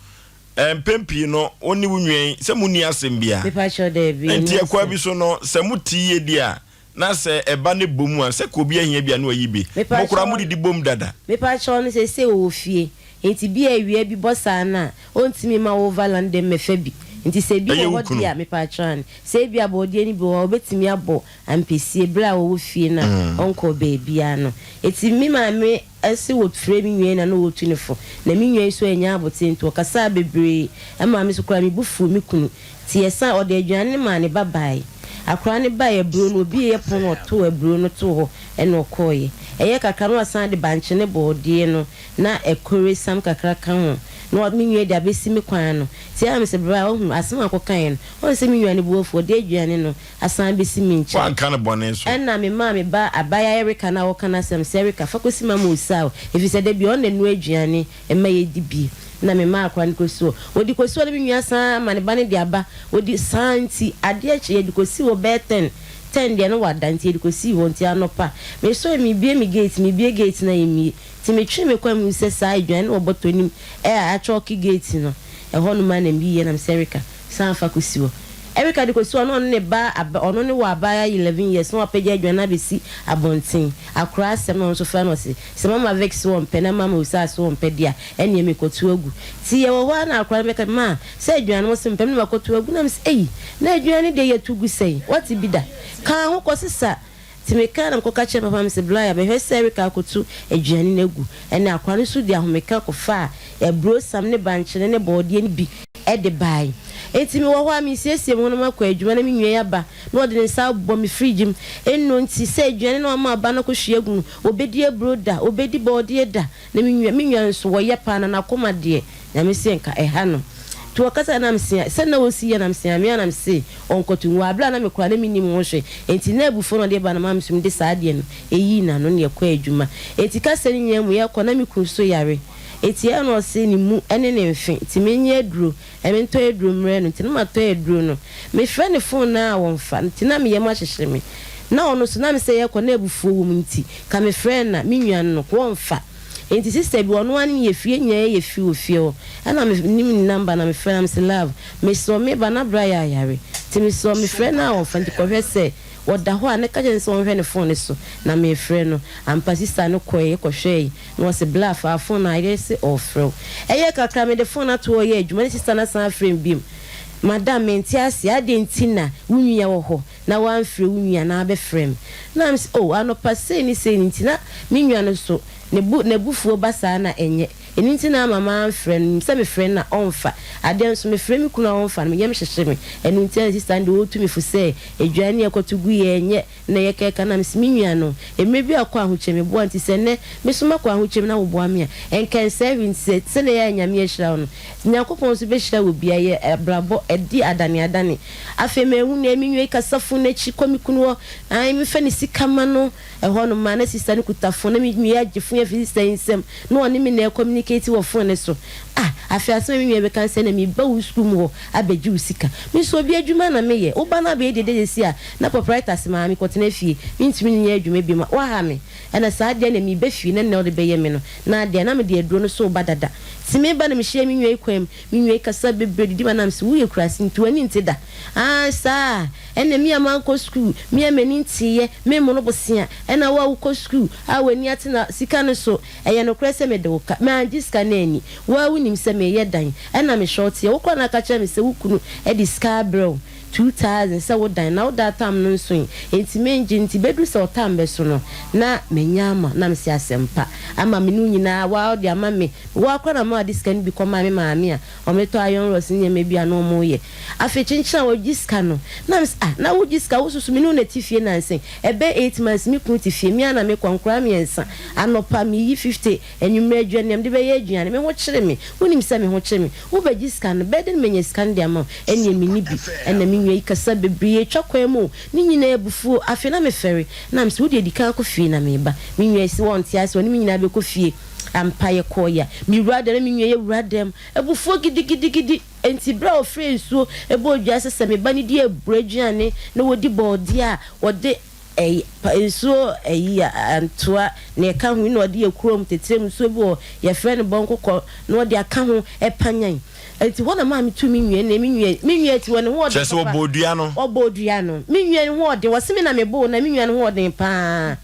Mpɛn pii no, wo ne wo nua yi, sɛ munni asɛm biara. Mepakyɛw, daabi, yɛnni Enti ɛkwan asɛm. bi so no, sɛ mote yiye di a, na sɛ ɛba ne bɔ mu a, sɛ ka obi ahia bi a na wayi bi. Mo koraa Mepakyɛw, modidi bom dada. mepakyɛw no seesei wɔwɔ fie, enti bi a awia bi bɔ saa no a, ontumi mma wo overland dɛm mmɛfa bi. Nti sɛ bi Ɛyɛ wɔ wo hɔ kunu. deɛ a, mepakyɛw ane. Sɛ ebia bɔɔdeɛ no bi wɔ hɔ a, obetumi abɔ ampesie bere a ɔwɔ fie no a ɔnkɔɔ baabiara no. Enti me maame se wɔfrɛɛ me nua yi na na ɔretu no fo. Na me nua yi nso annya abotire nti ɔkasaa bebree maa me nso koraa me bo fuu me kunu. Nti yɛsan, ɔde aduane no maa ne ba baeɛ. Akwadaa no baeɛ, aburo no, ɔbueeɛ pono no ɔtoo aburo no too hɔ ɛna ɔkɔeɛ. Ɛyɛɛ kakra na wasan de bankye ne bɔɔdeɛ no na ɛkore sam kakra ka ho na me nua yi de abɛsi me kwan ano. Nti ɛyɛ a mese bra woahunu asɛm a ɔkɔkaeɛ no, woahu sɛ me nua no bo afu, ɔde aduane no asan abɛsi me nkyɛn. Woanka no bɔne so. Ɛnna memaa me ba abaayewa Erika no a wɔka n'asɛm sɛ, Erika, fa kɔsi Mama Osei hɔ, ɛfiri sɛ da biara ɔno na ɛnoa aduane ma yɛdi bi. Ɛnna memaa akwadaa no kɔsii hɔ. Wɔde kɔsii hɔ no, me nua san ma ne ba no de aba. Wɔdi saa nti, adeɛ kye, yɛde kɔsii hɔ bɛyɛ ten. Ten deɛ na wada, nti yɛde kɔsii hɔ. Nti anɔpa, mesɔre, mebue me gate, mebue gate no a, ɛmmue. Nti metwee me kwan huu sɛ saa aduane no wɔ bɔtɔ no mu a akyɔɔke gate no. Ɛhɔnom ara na meyiiɛ na mesɛ, Erika, san fa kɔsi hɔ. Erica de kɔsi hɔ na ɔne ne ba aba ɔno ne wɔ abaayewa 11 years na wapagya aduane no abɛsi abɔnten. Akoraa asɛm na ɔno nso frɛ no ɔse sɛ mama Vic se ɔmpɛ na mama Osah se ɔmpɛ deɛ a ɛneɛ mekɔto agu. Nti yɛwɔ hɔ ara na akoraa no bɛka ma sɛ aduane no wose mempɛ me na makɔto agu na mese ei na aduane deɛ yɛto gu sɛn wate bi da kaa ho kɔsesa Nti mekaa na mekɔka kyerɛɛ papa no se, Blaya, bɛhwɛ sɛ Erika akoto aduane no agu. Ɛnna akoa no nso de ahomeka kɔfaa aburosam ne bankyene ne bɔɔdeɛ no bi de bae. Enti mewɔ hɔ a, meresiesie me ho na makɔ adwuma na me nua yi aba na ɔde ne nsa abɔ me fridge mu. Eno nti, sɛ aduane na wama aba no akɔhwie agu no, ɔbɛdi aburo da, ɔbɛdi bɔɔdeɛ da. Na me nua, me nua nso, wɔyɛ paa na n'akoma deɛ, Nyame se nka ɛha no. Nti wɔkasa na mese a, sɛ na ɔsi yɛ na mese a, me ara na mese ɔnkɔto ngu. Aberɛ a na me koraa na mennim ho hwee. Enti na abufuo na ɔde ba no maa me so mede saa adeɛ no yii n'ano na yɛkɔɔ adwuma. Enti kasa no nyinaa mu yɛkɔ na me kunu nso yare. Enti ɛyɛ na ɔse ne mu ne ne mfe nti menyɛ aduro, mentɔ aduro mmrɛ no. Nti na matɔ aduro no. Mefrɛ ne phone no a ɔmfa nti na me yam ahyehye me. Na ɔno nso na mesɛ yɛkɔ na abufuo wɔ mu nti ka mefrɛ no a me nua no no ɔmfa. Enti sister bi ɔno ara ne yɛ fie nyinaa yɛ fi wɔ fie hɔ ɛna me nim ne number na me frɛ no na me se love mesrɛ wo me ba na bra yɛ ayare nti mesrɛ wo me frɛ no a ɔnfa nti kɔhwɛ sɛ ɔda hɔ a ne ka kyerɛ no sɛ ɔnhwɛ ne phone no so na me frɛ no ampa sister no kɔɛ kɔhwɛɛ na ɔse bla fa phone no ayere se ɔɔfrɛ wo ɛyɛ kakra me de phone ato hɔ yɛ adwuma ne sister no asan afrɛ me biom madam mente aseɛ adɛn nti na wo nua wɔ hɔ na woamfrɛ wo nua na abɛfrɛ me. Na mese, Oh, anɔpa sei ne sei nti na me nua no nso, ne bo, n'abufuo ba saa na ɛnyɛ. Ɛno nti na ama mamfrɛ no. Menim sɛ mefrɛ no a, ɔmfa. Adeɛ nso, mefrɛ me kunu a ɔmfa no, me yam hyehye me. Ɛno nti na sista no deɛ ɔretu me fo sɛ, aduane a yɛkɔto guiɛ ɛnyɛ na yɛkɛka. Na mese, me nua no, mmerɛ bi a ɔkɔ ahokyerɛ meboa nti sɛ nnɛ me nso makɔ ahokyerɛ mu na woboa me a, ɛnka ɛnsɛe hwee. Nti sɛ, sɛdeɛ ɛyɛ a Nyame ahyira wo no, Nyankopɔn nso bɛhyira wo bi. Ɛyɛ abrabɔ, ɛdi adaneadane. Afei mahu nea me nua yi kasa fon no akyi kɔ me kunu hɔ, ae, mefa ne sika ma no. Ɛhɔ no maa na sista no kuta fon na me nua yi agye fon yi afi sista yi nsam na ɔne me na ɛcommunicate wɔ fon no so. Ah, afei asɛm a me nua yi bɛka ne sɛ, Ɛnna meba wo sukuu mu hɔ abɛgye wo sika. Me nso obi adwuma na meyɛ. Wo ba no abɛyɛ dede seesei a, na proprietor se maa mekɔtena fie, mentumi nyɛ adwuma bio. Woaha me. Ɛnna saa adeɛ na meba fie na nea wode bɛyɛ me no, na adeɛ a na mede aduro no so reba dada. Nti meba na mehyia me nua yi kwan mu. Me nua yi kasa bebree didi ma nam se woyɛ kurase nti w'ani nte da. Aah saa a, ɛnna me a mankɔ sukuu, me a m'ani nteeɛ, memmono bosea, ɛnna wo a wokɔ sukuu a w'ani ate na sika no so, ɛyɛ nokorɛ sɛ mede wo ka. Mangye sika no anni. Wo ara wonim sɛ mereyɛ dan, ɛnna mehwɛ wo teɛ. Wo koraa na aka kyerɛ me sɛ wo kunu de sika abrɛ wo, 2000, sɛ wo dan, na wo da atam no nsoe, enti mengye. Nti bɛduru sɛ ɔtam bɛso no, na manya ama. Na mese asɛmpa ama me ne wo nyinaa, wo ara wode ama me. Wo ara koraa na maa wɔde sika no bi kɔmaa me maame a wɔtɔ iron rods ne nneɛma bi a na wɔyɛ. Afei kyenkyen a wɔgye sika no, na mese, ah, na wogye sika, wosusu me ne wo na ɛte fie nnansa yi? Ɛbɛyɛ 8 months me kunu te fie, me ara na mekɔ, nkwadaa mmiɛnsa, anɔpa meyi 50, anwummerɛ aduane, nea mede bɛyɛ aduane, me ho kyere me, wonim sɛ me ho kyere me, wobɛgye sika no, bɛyɛ dɛn na manya sika no de ama wo? Ɛnneɛ menni bi. Ɛnna me nua yi kasa bebree, yɛtwa kwan mu o, ne nyinaa abufuo, afei na mefɛre, na mese, wo deɛ di kan kɔ fie na mereba. Me nua yi se ɔnte ase, ɔne me nyinaa bɛkɔ fie. Ampa yɛkɔɔe a, me wura dɛm na me nua yɛ wura dɛm. Abufuo gidigidigidi. Enti berɛ a ɔfrɛɛ nsuo bɔɔ dua sɛ sɛ me ba no di aburo aduane na wɔdi bɔɔdeɛ a, wɔde. Ɛyi, pa, nsuo ɛyi a, ntoa, nea ɛka ho yi na ɔde yɛ kurom titire mu nsuo bi wɔ hɔ, yɛfrɛ no bɔnkokɔ, na ɔde aka ho ɛpanyan. Nti hɔ na maa metu me nua, na me nua, me nua ti wɔ ne ho ɔden Kyerɛ sɛ papa. ɔbɔɔ dua no. Ɔbɔɔ dua no. Me nua ne ho ɔden, wɔse me na meboo no, na me nua ne ho ɔden paa.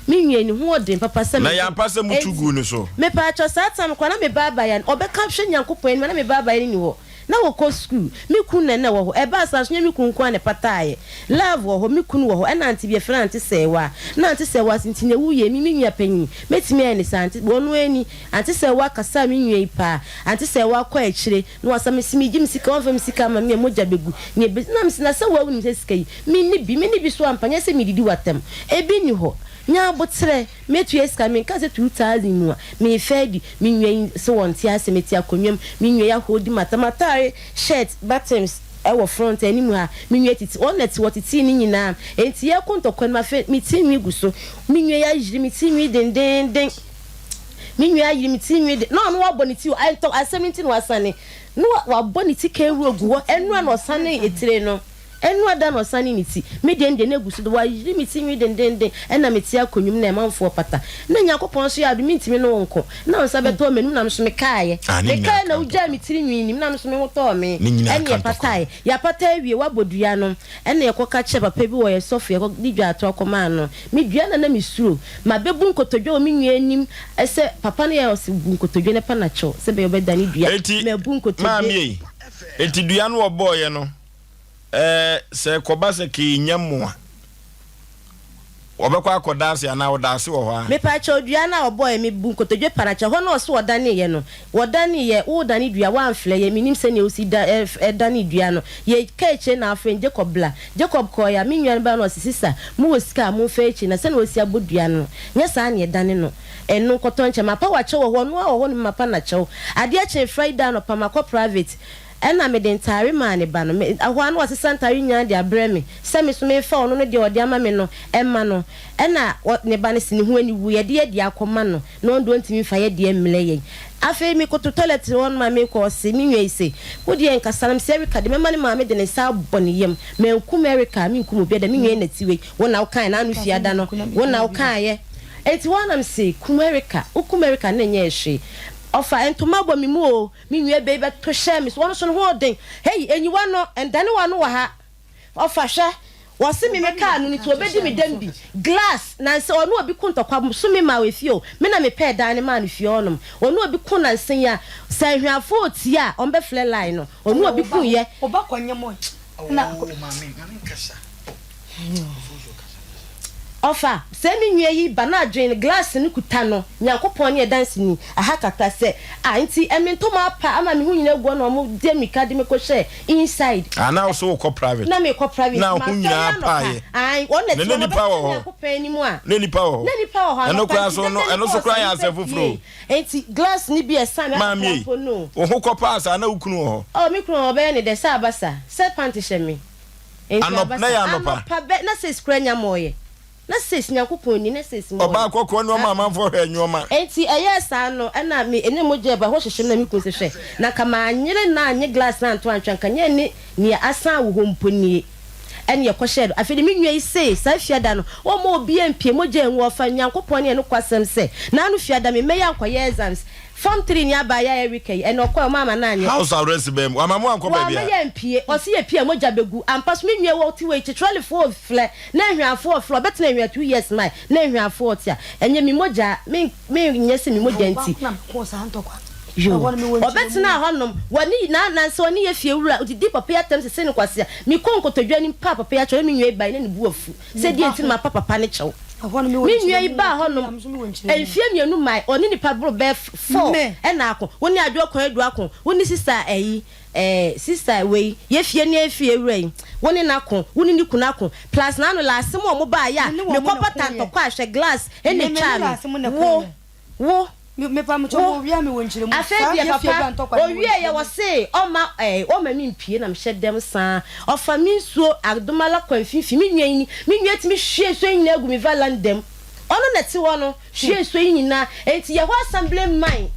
Me nua ne ho ɔden papa sɛ Na me ɛyɛ ampa sɛ motu Enti, guu ne so? mepaakyɛw, saa time koraa na me ba abaayewa no, ɔbɛka hwɛ Nyankopɔn anim a na me ba abaayewa no nni hɔ. Na wɔkɔ sukuu. Me kunu na na ɛwɔ hɔ. Ɛbaa saa nso, nyɛ me kunu nko ara na ɛpataaeɛ. Love wɔ hɔ, me kunu wɔ hɔ, ɛna ante bi yɛfrɛ no Ante Sɛɛwaa. Na Ante Sɛɛwaa nso nti na ɛwu yie. Me me nua panin, mɛtumi ayɛ no saa. Ante, ɔno ara ni. Ante Sɛɛwaa kasaa me nua yi paa. Ante Sɛɛwaa kɔ akyire, na wasa me se megye me sika, wamfa me sika amma me a, mogya bɛgu. Nea ɛbɛsi, na mese, na sɛ wo ara wonim sɛ sika yi, menni bi. Menni bi so ampa, nyɛ sɛ medidi w'atɛm. Ebi nni hɔ. Nya aboterɛ. Mɛtua sika, menka sɛ 2000 mu a, merefa adi, me nua yi se wɔnte ase, mete akonnwa mu, me nua yi ahoodi m'ata, m'ataare, shirt, buttons wɔ front, anim ha, me nua titi, wɔn na ɛte hɔ tetee ne nyinaa, enti yɛrekɔ ntɔkwa no mu, afei me ti nwi gu so, me nua yi ayere me ti nwi dendeenden, me nua ayere me ti nwi de, na ɔno wabɔ ne ti o, ntɔ, asɛm no nti na wasane, na wabɔ ne ti kanwuro gu hɔ, ɛno a na ɔsane etire no. Ɛno ada na ɔsane ne ti. Me deɛ no deɛ na ɛgu so de, wayere me ti nwi dendeenden, ɛna mete akonnwa mu na ɛmanfoɔ pata. Na Nyankopɔn nso yɛ adom mentumi ne wo nko. Na wo nsa bɛtɔɔ m'anum na me nso mekaaeɛ. Ah, ne nyinaa Mekaaeɛ na ka wogyaa ntɔkwa. me tiri nwi nim na me nso me ho tɔɔ me. Ne nyinaa Ɛne ka ntɔkwa. yɛpataeɛ. Yɛapata awie, woabɔ dua no. Ɛna yɛkɔka kyerɛɛ papa bi wɔ yɛ sɔfo, yɛkɔ de dwaatoa kɔmaa no. Me dua na na mesuro. Mabɛbu nkotodwe wɔ me nua anim sɛ papa no yɛ ɔse bu nkotodwe na pa no akyɛw sɛ ɛbɛyɛ ɔbɛdane dua. Enti, Mabu nkotodwe. maame ei, enti dua no ɔbɔeɛ no, Ɛɛ, sɛ ɛkɔba sɛ kee nyɛ mmoa, wɔbɛkɔ akɔda ase anaa wɔda ase wɔ hɔ ara? Mepakyɛw dua no a ɔbɔeɛ me bu nkotodwe parakyɛ hɔ na ɔse ɔdaneeɛ no wɔdaneeɛ wo dane dua woamfrɛ yɛ menim sɛnea wosi da ɛ dane dua no yɛ ka akyire na afrɛ no Jacob bla Jacob kɔeɛ a me nua no baa na ɔse sista mo wɔ sika a momfa akyire na sɛnea wosi abɔ dua no nyɛ saa na yɛdane no ɛno nkɔtɔ nkyɛ mapa wakyɛw wɔ hɔ ɔno ara wɔ hɔ nom mapa nakyɛw adeɛ kyee Friday anɔpa makɔ private Ɛnna mede ntade maa ne ba no. Me, ɛhɔ ara na wasesa ntade nyinaa de abrɛ me sɛ me nso memfa ɔno no deɛ ɔde ama me no mma no. Ɛnna ɔ, ne ba no se ne ho aniwu, yɛde yɛn deɛ akɔma no, na ɔno deɛ ɔntumi mfa yɛn deɛ mmrɛ yɛn. Afei mekoto tɔlɛt hɔ nom a merekɔ, ɔse, me nua yi se, Wo deɛ nkasa na mese Erica de, mɛma ne maame de ne nsa abɔ ne yam. Mankum Erica a, menkum obiara da, me nua yi na ti wei, wo na wokaeɛ, n'ano fiada no, wo na wokaeɛ. Enti hɔ ara na mese, Kum Erica, wokum Erica a na ɛnyɛɛ hwee. Ɔfa ntoma bɔ me mu oo, Me nua bɛyi bɛto hyɛɛ me so, ɔno nso ne ho ɔden. Hei, enyi w'ano, ndane w'ano wɔ ha. Ɔfa hwɛ, wɔse me me kaa no no nti ɔbɛdi me dɛm bi. Glass, nansa ɔne obi ko ntɔkwa so me maa efie o, me na me pɛɛ dan no maa no fie hɔ nom. Ɔne obi ko nansa yi a, sɛ ahwiafoɔ retie a, ɔmo bɛfrɛ line no. Ɔne obi ko yɛ. Ɔfa, sɛ me nua yi ba na adwen glass no kuta no, Nyankopɔn ne ɛdanseni, aha kakra sɛ, ah nti ɛme ntoma apa ama me ho nyina agu hɔ na ɔmo de mirika de me kɔ hyɛɛ inside. Ah na wo so wo kɔ private? Na me kɔ private, Na wo masɔre ho nyinaa anɔpa, paeɛ? ae, wɔn na Na ɛte na hɔ, nipa wɔ wɔbɛka hɔ? Nyankopɔn anim a. Na nipa wɔ hɔ? Na nipa wɔ hɔ Ɛno anɔpa koraa nti so dede no, no ɛno so kɔɔ koraa yɛ sɛ asɛm nipa foforɔ o. pie, nti glass no bi ɛsan me Maame akakra ei, mpo no. wo ho kɔ paa saa na wo kunu wɔ hɔ? Oh me kunu wɔ hɔ, ɔbɛyɛ ne dɛ, sɛ aba saa, sɛ pant hyɛ me. Enti Anɔp, aba na ɛyɛ saa. anɔpa. Anɔpa bɛ, na sees koraa nya mɔɔyɛ. Na sees, Nyankopɔn ni, na sees mɔɔyɛ. Ɔbaa kɔkɔɔ ne ɔma amanfoɔ hwɛɛ nnoɔma. Enti ɛyɛɛ saa no, ɛna me, ɛne mogya ɛba, ɛhɔ hyehye me na me kunu se, hwɛ, na nka manyere na annye glass no anto antwe a, nka nyɛ ne nea asan wɔ hɔ mpo nie. Ɛne yɛkɔhyɛɛ no. Afei de me nua yi se, saa fiada no, ɔmma obiara mpie, mogya angu, ɔfa Nyankopɔn ne ɛnokwasɛm sɛ, naano fiada me mmɛyɛ ankɔyɛ exams, Form three ni abaayaa Erica yi, ɛna ɔkɔɛ, ɔmo amma no anyɛ. House arrest bɛn mu? Wamma mo ankɔ Wamma baabiara? yɛampie. Ɔse yɛpie a mogya bɛgu. Ampa so me nua wɔ te wei, kyekyerɛlefoɔ ɔflɛ, na ahwiafoɔ ɔflɛ, ɔbɛtena ahwia 2 years mae, na ahwiafoɔ ɔte a, ɛnyɛ me mogya, me me nyɛ sɛ me mogya nti. Yoo. Ɔbɛtenaa hɔ nom, wɔne, na nansa ɔne yɛ fie wura, ɔdidi papa yi atɛm sese no kwasea. Mekɔɔ nkotodwe anim paa papa yi akyɛw, na me nua yi bae, na ne bo afu. Sɛ deɛ nti na mapa papa no kyɛw. Me nua yi baa hɔnom mfeɛ mmienu mae, ɔne nipa boro bɛyɛ four ɛna ako. Wo ne Adwoa Kwan Adu ako, wo ne sista ɛyi ɛɛ sista wei, yɛ fie ne fie wura yi, wo ne no ako, wo ne ne kunu ako. Plus n'ano last mo a ɔmo baeɛ a, mekɔ bata ntɔkwa a hwɛ glass ɛna etwaa me. Wo. Wo, wo, afei deɛ papa, ɔwieeɛ ɔse ɔmma eh, ɔmma me mpue na mehyɛ dɛm saa, ɔfa me nsuo adomala kɔ mfimfini, me nua yi ni, me nua tumi hwie nsuo yi nyinaa gu me valanda mu, ɔno na ɛte hɔ no, hwie nsuo yi nyinaa, enti yɛhɔ assembly man,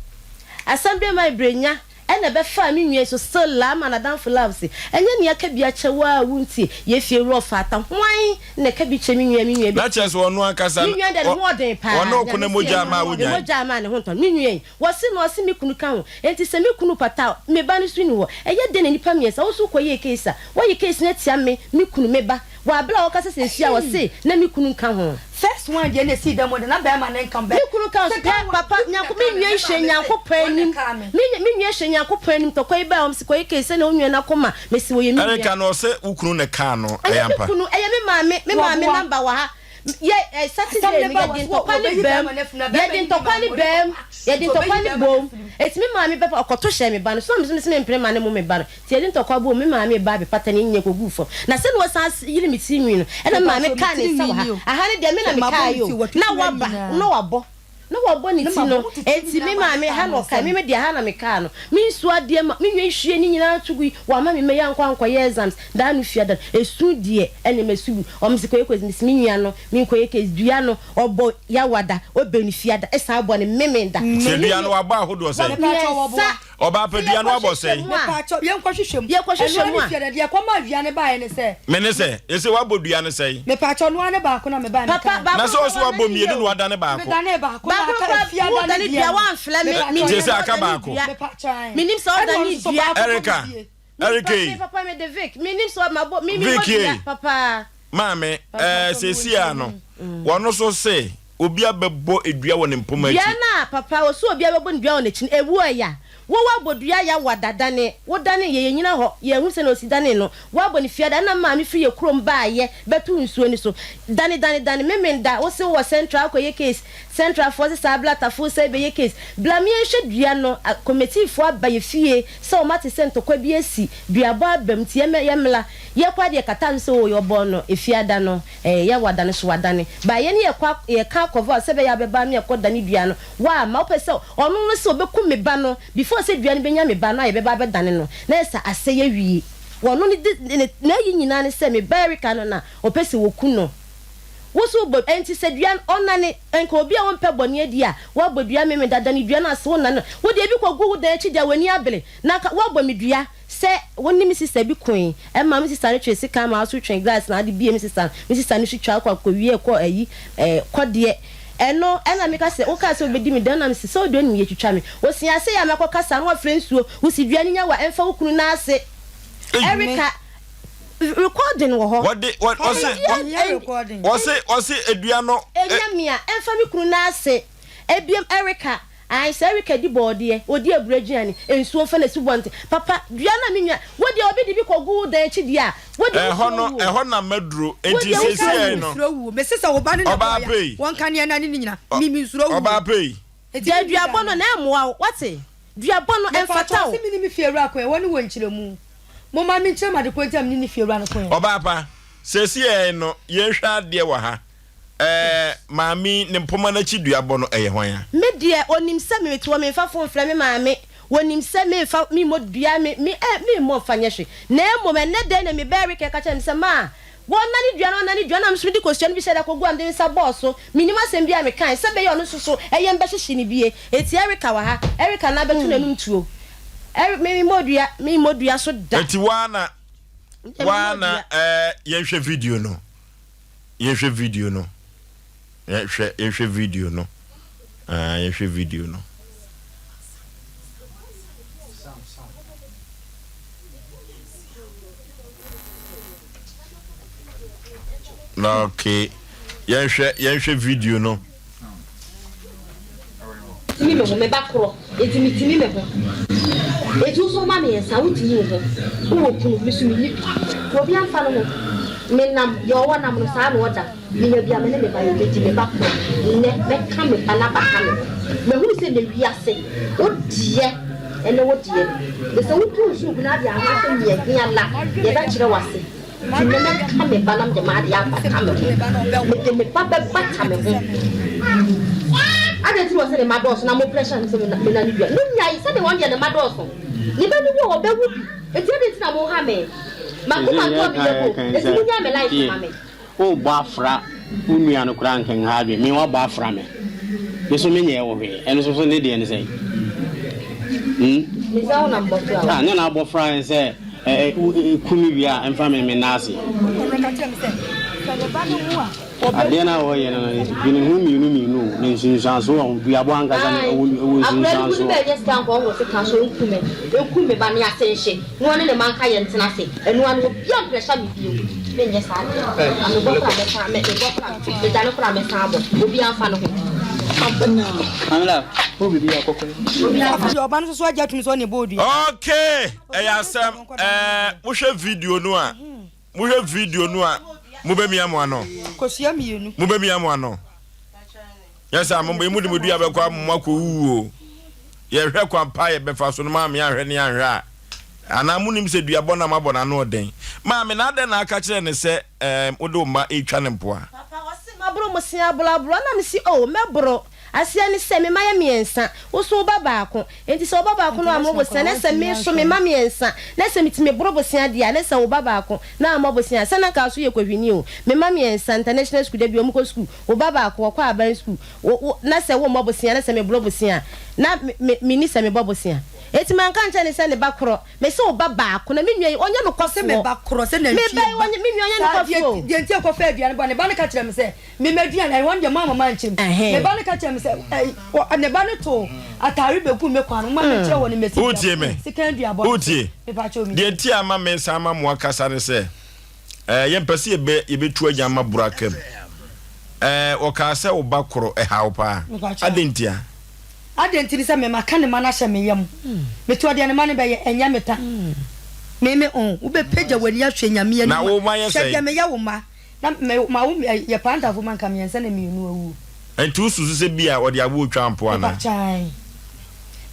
assembly man Brenya. Ɛna ɛbɛfaa me nua yi so still laa ma nadamfo love se ɛnyɛ nea ɛka bi akyɛ wo a wontie yɛ fie wura ɔfata hwan na ɛka bi kyɛ me nua me nua bi Na kyerɛ sɛ ɔno ankasa me nua deɛ ne ho ɔden paa ɔne ɔko nyame na se mogya ɛno ama a me wonyae. mogya ama ne ho ntɔ no me nua yi wɔse na ɔse me kunu ka ho enti sɛ me kunu pata a me ba no so ni hɔ ɛyɛ dɛn na nipa miensa wo so wokɔ yɛɛ case a woayɛ case no atia me me kunu me ba Wɔ aber a wɔkasa siesie a wɔse na me kunu nka ho. First one deɛ na esii dɛm de na bɛɛma no nka ho Me kunu ka ho so pɛ papa nyanko me nua yi hwɛ Nyankopɔn anim me me nua hwɛ Nyankopɔn anim tɔkwa yi baa hɔ mese kɔyɛ case sɛnea wo nua no akoma mese wɔyɛ me nua. Erica no ɔsɛ wo kunu na ɛkaa no ɛyɛ Ɛnyɛ me ampa? kunu ɛyɛ me maame me maame Wɔboa. number wɔ ha yɛ ɛ Asɛm Saturday no no ba yɛde wɔ so ntɔkwa no wɔbɛyi baam bɛɛma no afiri mu na yɛde bɛɛma no nim ntɔkwa maame no ɔne baam papa yɛde nti ntɔkwa ɔbɛyi no bɛɛma no boom afiri mu. eti me maame bɛfa ɔkɔto hyɛɛ me ba no so na mese mese mempene ma ne mo me ba no Nti yɛde ntɔkwa boom, me maame reba abɛpata ne nyinaa kɔguu fam. Na sɛdeɛ ɔsan yere me tiri nwi no, ɛna me Mepakyɛw maame me kaa ne tiri nsa nwi wɔ ha. ni o. Aha no deɛ me na Sɛ mabɔ mekaeɛ me o, ti watutu na ha waba, nyinaa. na wabɔ, na wabɔ ne Ne ti mabɔ no. mo tutu Enti nyinaa me ma maame, ne ha kaa na me ɔkae, nsam. me me deɛ ha na mekaa no. Me nsuo adeɛ ma, me nwa hwie ne nyinaa to gui, wamma me mɛyɛ ankɔ ankɔyɛ exams, daa no fia da no. Esu deɛ, ɛne masu gu. Ɔmo se kɔyɛ case, mese me nua no, menkɔyɛ case. Dua no, ɔbɔ Yawada, ɔbɛ no fiada, ɛsan bɔ no Memenda. Nti Me dua ne no wabɔ ahodoɔ sɛn? Mepakyɛw wɔboa. Mmiɛnsa. Ɔbaa pa Sɛ dua no abɔ yɛkɔhwehwɛ sɛn? mu a. Mepaakyɛw, yɛnkɔhwehwɛ mu. Yɛkɔhwehwɛ Ɛno mu ara a. ne fiada, deɛ ɛkɔmaa wia no baeɛ ne sɛ. Me ne sɛ, ese wabɔ dua no sɛn? Mepaakyɛw, ɛno ara ne baako na mebaeɛ Papa, mekaeɛ. baako Na no sɛ koraa ɔse wabɔ wannane mmienu yie na o. wadane baako. Medanee baako na Baako no aka koraa, efiada ne wodane deɛ dua, no. woamfrɛ me. Mepaakyɛw, Menim Nti sɛ ese aka wodane baako. dua. Mepaakyɛw, ae. Menim sɛ Ɛna ɔno wodane nso so dua. baako kɔ Erica, me fie. Erica Papa, ei. me papa mede Vic. Menim sɛ mabɔ, me mebɔ Vic dua, ei. papa. Maame, Papa, ɛɛ papa, mewɔ seesei ara no, nkyerɛmu. wɔno nso se obi abɛbɔ dua wɔ ne mpoma Dua akyi. no a, papa, ɔse obi abɛbɔ no dua wɔ n'akyi no, ɛwu ɛya. Wo woabɔ dua ya wadadane, wo dane yɛ yɛnyina hɔ, yɛnhu sɛnea ɔsi dane no, woabɔ no fiada, ɛna maame firi yɛ kurom baayɛ bɛto nsuo no so, dane dane dane, memenda, wo se wowɔ central akɔyɛ case, central foɔ se saa bla tafo sɛ bɛyɛ case, bla meɛnhwɛ dua no, committee foɔ aba yɛ fie sɛ wɔn ate sɛ ntɔkwa bi asi, duabɔ aba mu, nti yɛmɛ yɛmmla, yɛkɔ a deɛ yɛkata so sɛ oo yɛbɔɔ no efiada no, ɛɛ yɛ wadane so wadane, ba yɛne yɛkɔ yɛka akɔva sɛ bɛyɛ abɛba meɛkɔ dane dua no, Waa ma wopɛ sɛ ɔno no sɛ ɔbɛku me ba no before sɛ dua no bɛnya me ba no a yɛbɛba abɛdane no na ayɛ sɛ asɛe awie. Ɔno ne de ne n'ayi nyinaa ne sɛ me ba Erica no na ɔpɛ sɛ wɔku no. Wo so wobɔ ɛnti sɛ dua no ɔnane nka obi a ɔmpɛ bɔne adi a woabɔ dua meme dada ne dua no ase wonane no wode ebi kɔgu wo dan akyi deɛ w'ani abere na nka woabɔ me dua Sɛ wo ne me sista bi koe, ɛma me sista no twee sekan ma wo so twee glass na ade bue me sista no, me sista no so twaa kɔ kɔwiee kɔ ayi eh, kɔ deɛ. Ɛno ɛna meka sɛ, wokaa sɛ wobɛdi me dɛm na mese sɛ wode onim yɛ twitwa me. Osia sɛ yɛ a mɛkɔ kasa na wafrɛ nsuo, wosi dua no nya wa ɛmfa wo kunu nan ase. Erica, recording wɔ hɔ. Wɔde, wɔ, wɔse, Ɛndia, wɔse, wɔse edua no. Ɛnya me a, ɛmfa me kunu nan ase. Ebiem, Erica, Ae, sɛ Erica di bɔɔdeɛ, ɔdi aburo aduane, nsuo mfa no asubɔnten. Papa, dua no a me nua, wo deɛ obi de bi kɔgu wo dan akyi deɛ a, wo deɛ Ɛhɔ wosuro no, wuo. ɛhɔ na maduro. Wo Enti deɛ wosuro seesei wuo. no, Mensuro wuo. Mese sɛ wo ba no na Ɔbaa ɛbɔɔ ya, pei. wɔnka nea ɛna ne ne nyina. Me mensuro wuo. Ɔbaa pei. Enti Gyae menni da duabɔ no, no. na ɛmmoa wo. Woate? Duabɔ no, Mepakyɛw, ɛmfata wo. ɔse me ne me fiewura ko ɛ, wɔne wɔ nkyerɛmu. Momma menkyerɛ mo ade korɔ nti a me ne ne fiewura no ko ɛ. Ɔbaa pa, seesei no, yɛnhwɛ adeɛ wɔ ha. Ɛɛ, maame yi, ne mpoma no akyi duabɔ no, ɛyɛ hwan a? Me deɛ, ɔnim sɛ me mete hɔ, memfa fon mfrɛ me maame, ɔnim sɛ memfa, memmɔ dua, me, me, eh, memmɔ mfa nyɛ hwee. Na mmom, ɛnnɛ da yi na me ba Erica ka kyerɛɛ me sɛ, Ma, wɔnnane dua no, wɔnnane dua no, na me nso mede kosua no bi hyɛɛ da kɔguu a mede me nsa bɔɔ so. Mennim asɛm biara a mekae, sɛ ɛbɛyɛ a ɔno nso so, ɛyam bɛhyehye no bie. Enti Erica wɔ ha, Erica na abɛto n'anom tuo. Eri, me, memmɔ dua, memmɔ dua so da. Enti wo ara na, Deɛ wo ara memmɔ na, dua. ɛɛ, yɛnhwɛ video no. Yɛnhwɛ video no. Yɛhwɛ yɛnhwɛ video no. Ah, yɛnhwɛ video no. Na okay. Yɛnhwɛ yɛnhwɛ video no. Tumi me ho, me ba korɔ, enti me tumi me ho. Enti wo nso wo ma me nsa, wo tumi wo ho. Wo wɔ kunu, me nso me nni bi. Obi amfa ne ho. Me nam, deɛ ɔwɔ nam no, saa na ɔda. Me nya bi a, me ne me ba yɛ bɛdi, me ba korɔ. Nnɛ, mɛka me ba no abata me ho. Mahunu sɛ nnɛ wiase, wo deɛ ne wo deɛ. Na sɛ wo tu nsuo gu na ade anaa sɛ nea hia la, yɛbɛkyerɛ wo ase. Nti nnɛ mɛka me ba na mede m'adeɛ abata me ho. Mede me ba bɛbata me ho. Adɛn nti na ɔsɛ ne mma dɔɔso na mo pressure no sɛ mena ne dua? Monnyae, sɛdeɛ wɔn deɛ ne mma dɔɔso. Ne ba no wu a ɔbɛwu bi. Nti adɛn nti na moha me? M'akoma ntɔɔ me yam o, nti monnyae me life ma me. Worebɔ afra wo nua no koraa anka nha adwene. Me woabɔ afra me. Me nso menyɛɛ wo hwee. Ɛno nso so ne deɛ ne sɛn? Hmm? Ah, nyɛ na abɔfra yɛn sɛ ɛ ɛ ku me wie a ɛmfa me me nan ase. Adeɛ no a wɔyɛ no no dwene ho mmienu mmienu o, na nsunsuansoɔ wɔ ho. Duabɔ ankasa no ɛwɔ ɛwɔ Akora no nsunsuansoɔ. bɛnyɛ sika nkɔ ɔwɔ sika so nku me nku me ba me ase nhye na ɔne ne ma nka yɛn ntena ase ɛno ano obi amprɛsa me bio menyɛ saa adeɛ na mebɔ kora mɛsan me mebɔ kora medane kora mɛsan abɔ obi amfa ne ho Ɔba no nso so agye atum sɛ ɔne bɔɔ dua. Okay, ɛyɛ asɛm. Ɛɛ, mohwɛ video no a, mohwɛ video no a, mobɛmia mo ano. Kosua mmienu. Mobɛmia mo ano. Yɛ sɛ mo mo de mo dua bɛkɔ mo akɔ wuo. Yɛhwɛ kwan pa yɛbɛfa so no maame ahwɛ ne ahwɛ a. Anaa monim sɛ duabɔ na mabɔ n'ano ɔden. Maame na adɛn na aka kyerɛ ne sɛ ɛɛm wode wo mma retwa ne mpoa. Papa ɔse maboro mo se aboro aboro ɛna mese oh mɛboro aseɛ ne sɛ me mma yɛ mmiɛnsa wo so wo ba baako enti sɛ wo ba baako no ammoro bosea na sɛ me nso me mma mmiɛnsa na sɛ metumi boro bosea deɛ a na sɛ wo ba baako na ammɔ bosea a sɛ na nka wo so yɛ kɔhwini o me mma mmiɛnsa international school da bi wɔn kɔ school wo ba baako ɔkɔ aban school wo wo na sɛ wo mmɔ bosea na sɛ meboro bosea a na me me menni sɛ mebɔ bosea enti manka ankyerɛ no sɛ ne ba korɔ Mese wo ba baako na me nua yi ɔnyɛ Ɔse me nokwafoɔ. ba korɔ sɛ Me nantwie ba yi ba. ɔnyɛ me nua ɔnyɛ Saa deɛ nokwafoɔ o. deɛ nti ɛkɔfa aduane ba ne ba no ka kyerɛ me sɛ me m'aduane ɛhɔ no deɛ moamma mankyɛ mu. Me Ɛhɛn. ba no ka kyerɛ me sɛ ɛyi wɔ ne ba no too ataare bɛguu me kwan no moma menkyerɛ wɔ ne mɛsi Wotie duabɔ me? sekan duabɔ no so. Wotie? Mepakyɛw Deɛ metie. nti a ama mesan ama mo akasa ne sɛ, ɛɛ, yɛmpɛ sɛ yɛbɛ, yɛbɛtu agyan ma boro aka mu. Ɛɛ, wɔkaa sɛ wo ba koro ɛha wo paa. Mepakyɛw. Adɛn ntia? Adɛn nti ne sɛ me maka ne mma no ahyɛ me yam? Metoɔ deɛ ne mma no bɛyɛ, ɛnyɛ me ta. Me me oh, wobɛpagya w'ani ahwɛ Nyame anim Na wo a, mma yɛ hwɛ sɛn? deɛ meyɛ wo mma. Na me mawo yɛ pantafo ma nka mmiɛnsa na mmienu awuo. Nti wosusu sɛ bi a ɔde awoɔ twa mpo anaa? Mepakyɛ ae.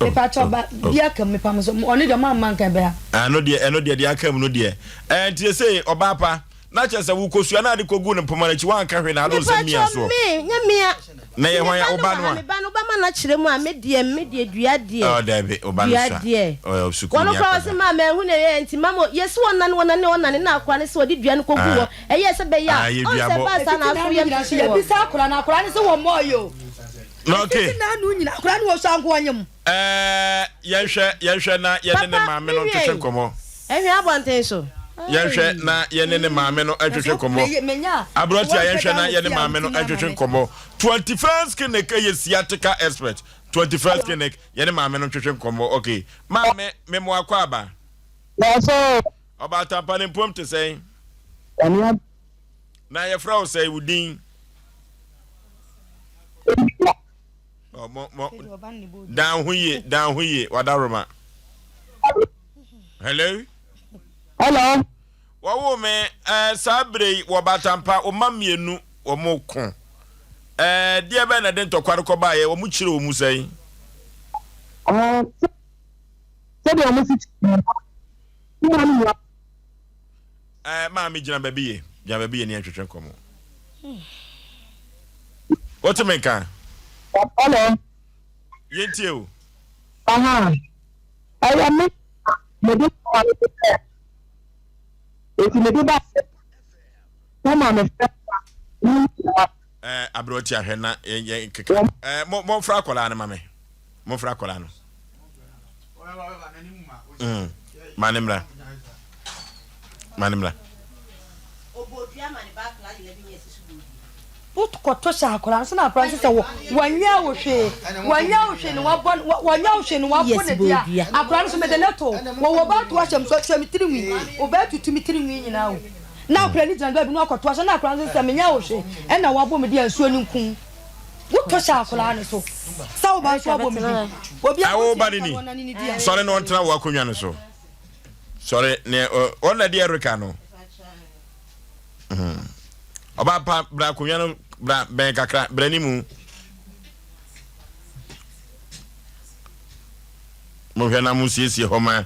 Oh, Mepakyɛ oh, ɔba oh. bi aka mu mepam so ɔno deɛ ɔma mma nka ɛbɛha. Ɛno deɛ ɛno deɛ deɛ aka mu no deɛ ɛɛ nti sɛ ɔbaa pa na kyerɛ sɛ wokosua na ade kɔgu ne mpoma no akyi woanka hwee na ade wo nsɛm mia Mepakyɛ soɔ. me nyɛ mea. Na Nti yɛ me hwan ba wo no ba wɔ no ha a? me ba no wobɛma no akyerɛ mu a me deɛ me deɛ dua deɛ Oh dabi wo ba no dua sua deɛ ɔyɛ wɔn sukuuni koraa wɔse akwadaa. maa manhu nea ɛyɛɛ nti mama yɛse wɔnane wɔnane wɔnane na akora no sɛ wɔde dua no kɔgu Ah hɔ ɛyɛɛ sɛ bɛyɛ ah a yɛ ɔn sɛ duabɔ. ɛbaa saa Ɛfiti na aso n'ano yam nyinaa so hyehye wɔ. yɛbisa akora no akora no sɛ wɔmmɔɔyɛ o. Na okay. Ɛfiti n'ano nyinaa akora no wɔ so anko ɔnyem. Ɛɛ yɛnhwɛ yɛnhwɛ na yɛne ne Papa maame me no nua ntwetwe yi nkɔmmɔ. ɛhwɛ abɔnten so Yɛnhwɛ na yɛne ne maame no ntwetwe nkɔmmɔ. Aberanteɛ a yɛnhwɛ na yɛne maame no ntwetwe nkɔmmɔ. 21st Clinic yɛ sciatica expert. 21st Clinic yɛne maame no ntwetwe nkɔmmɔ. Okay. Maame, me mo akɔ aba. Yɛsɛ. Ɔbaatampa ne mpom te sɛn? Na yɛfrɛ wo sɛn wo din? Mo mo dan ho yie dan ho yie wadaroma. Hello. Hello. Wɔwoo me ɛɛ saa bere yi wɔ Batampa wo mma mmienu wɔn ko ɛɛ deɛ bɛn na ɛde ntɔkwa no kɔbaeɛ wɔn kyerɛ wɔn mu sɛn. Ɛɛ sɛdeɛ wɔn si kyerɛ wɔn mu. Ɛɛ maame gyina baabi yie gyina baabi yie ne yɛn twetwe nkɔmɔ. Wote me nka? Hello. Yɛntie o. Aha. Ɛyɛ me mede kɔɔ no sɛ eti mede ba sɛ ma me fɛ Ɛɛ aberɛ ahwɛ na yɛn yɛn keka. Ɛɛ mo momfra akwadaa no ma me. Momfra akwadaa no. Mm. Ma ne mmra. Ma ne mmra. Wokɔto hyɛ akwadaa no so na akwadaa no sɛ wɔ wɔnyɛ wo hwee wɔnyɛ wo hwee na wabɔ wɔnyɛ wo hwee na wabɔ ne deɛ akwadaa no so mede ne to wɔ wɔ ba to ahyɛ mu so hwɛ me tiri nwi ɔbɛ tutu me tiri nwi nyinaa o na akwadaa no gyina baabi na wakɔto ahyɛ na akwadaa no sɛ menyɛ wo hwee ɛna wabɔ me deɛ nsuo no nku wotɔ hyɛ akwadaa no so sɛ wo ba nso abɔ me bi obi Awo ba ne ni sɔre na ɔntena wɔ akonnwa no so sɔre ne ɔna deɛ ɛreka no. Ɔbaa pa bra akonnwa no bra bɛn kakra bra ne mu. Mohwɛ na mo siesie hɔ ma.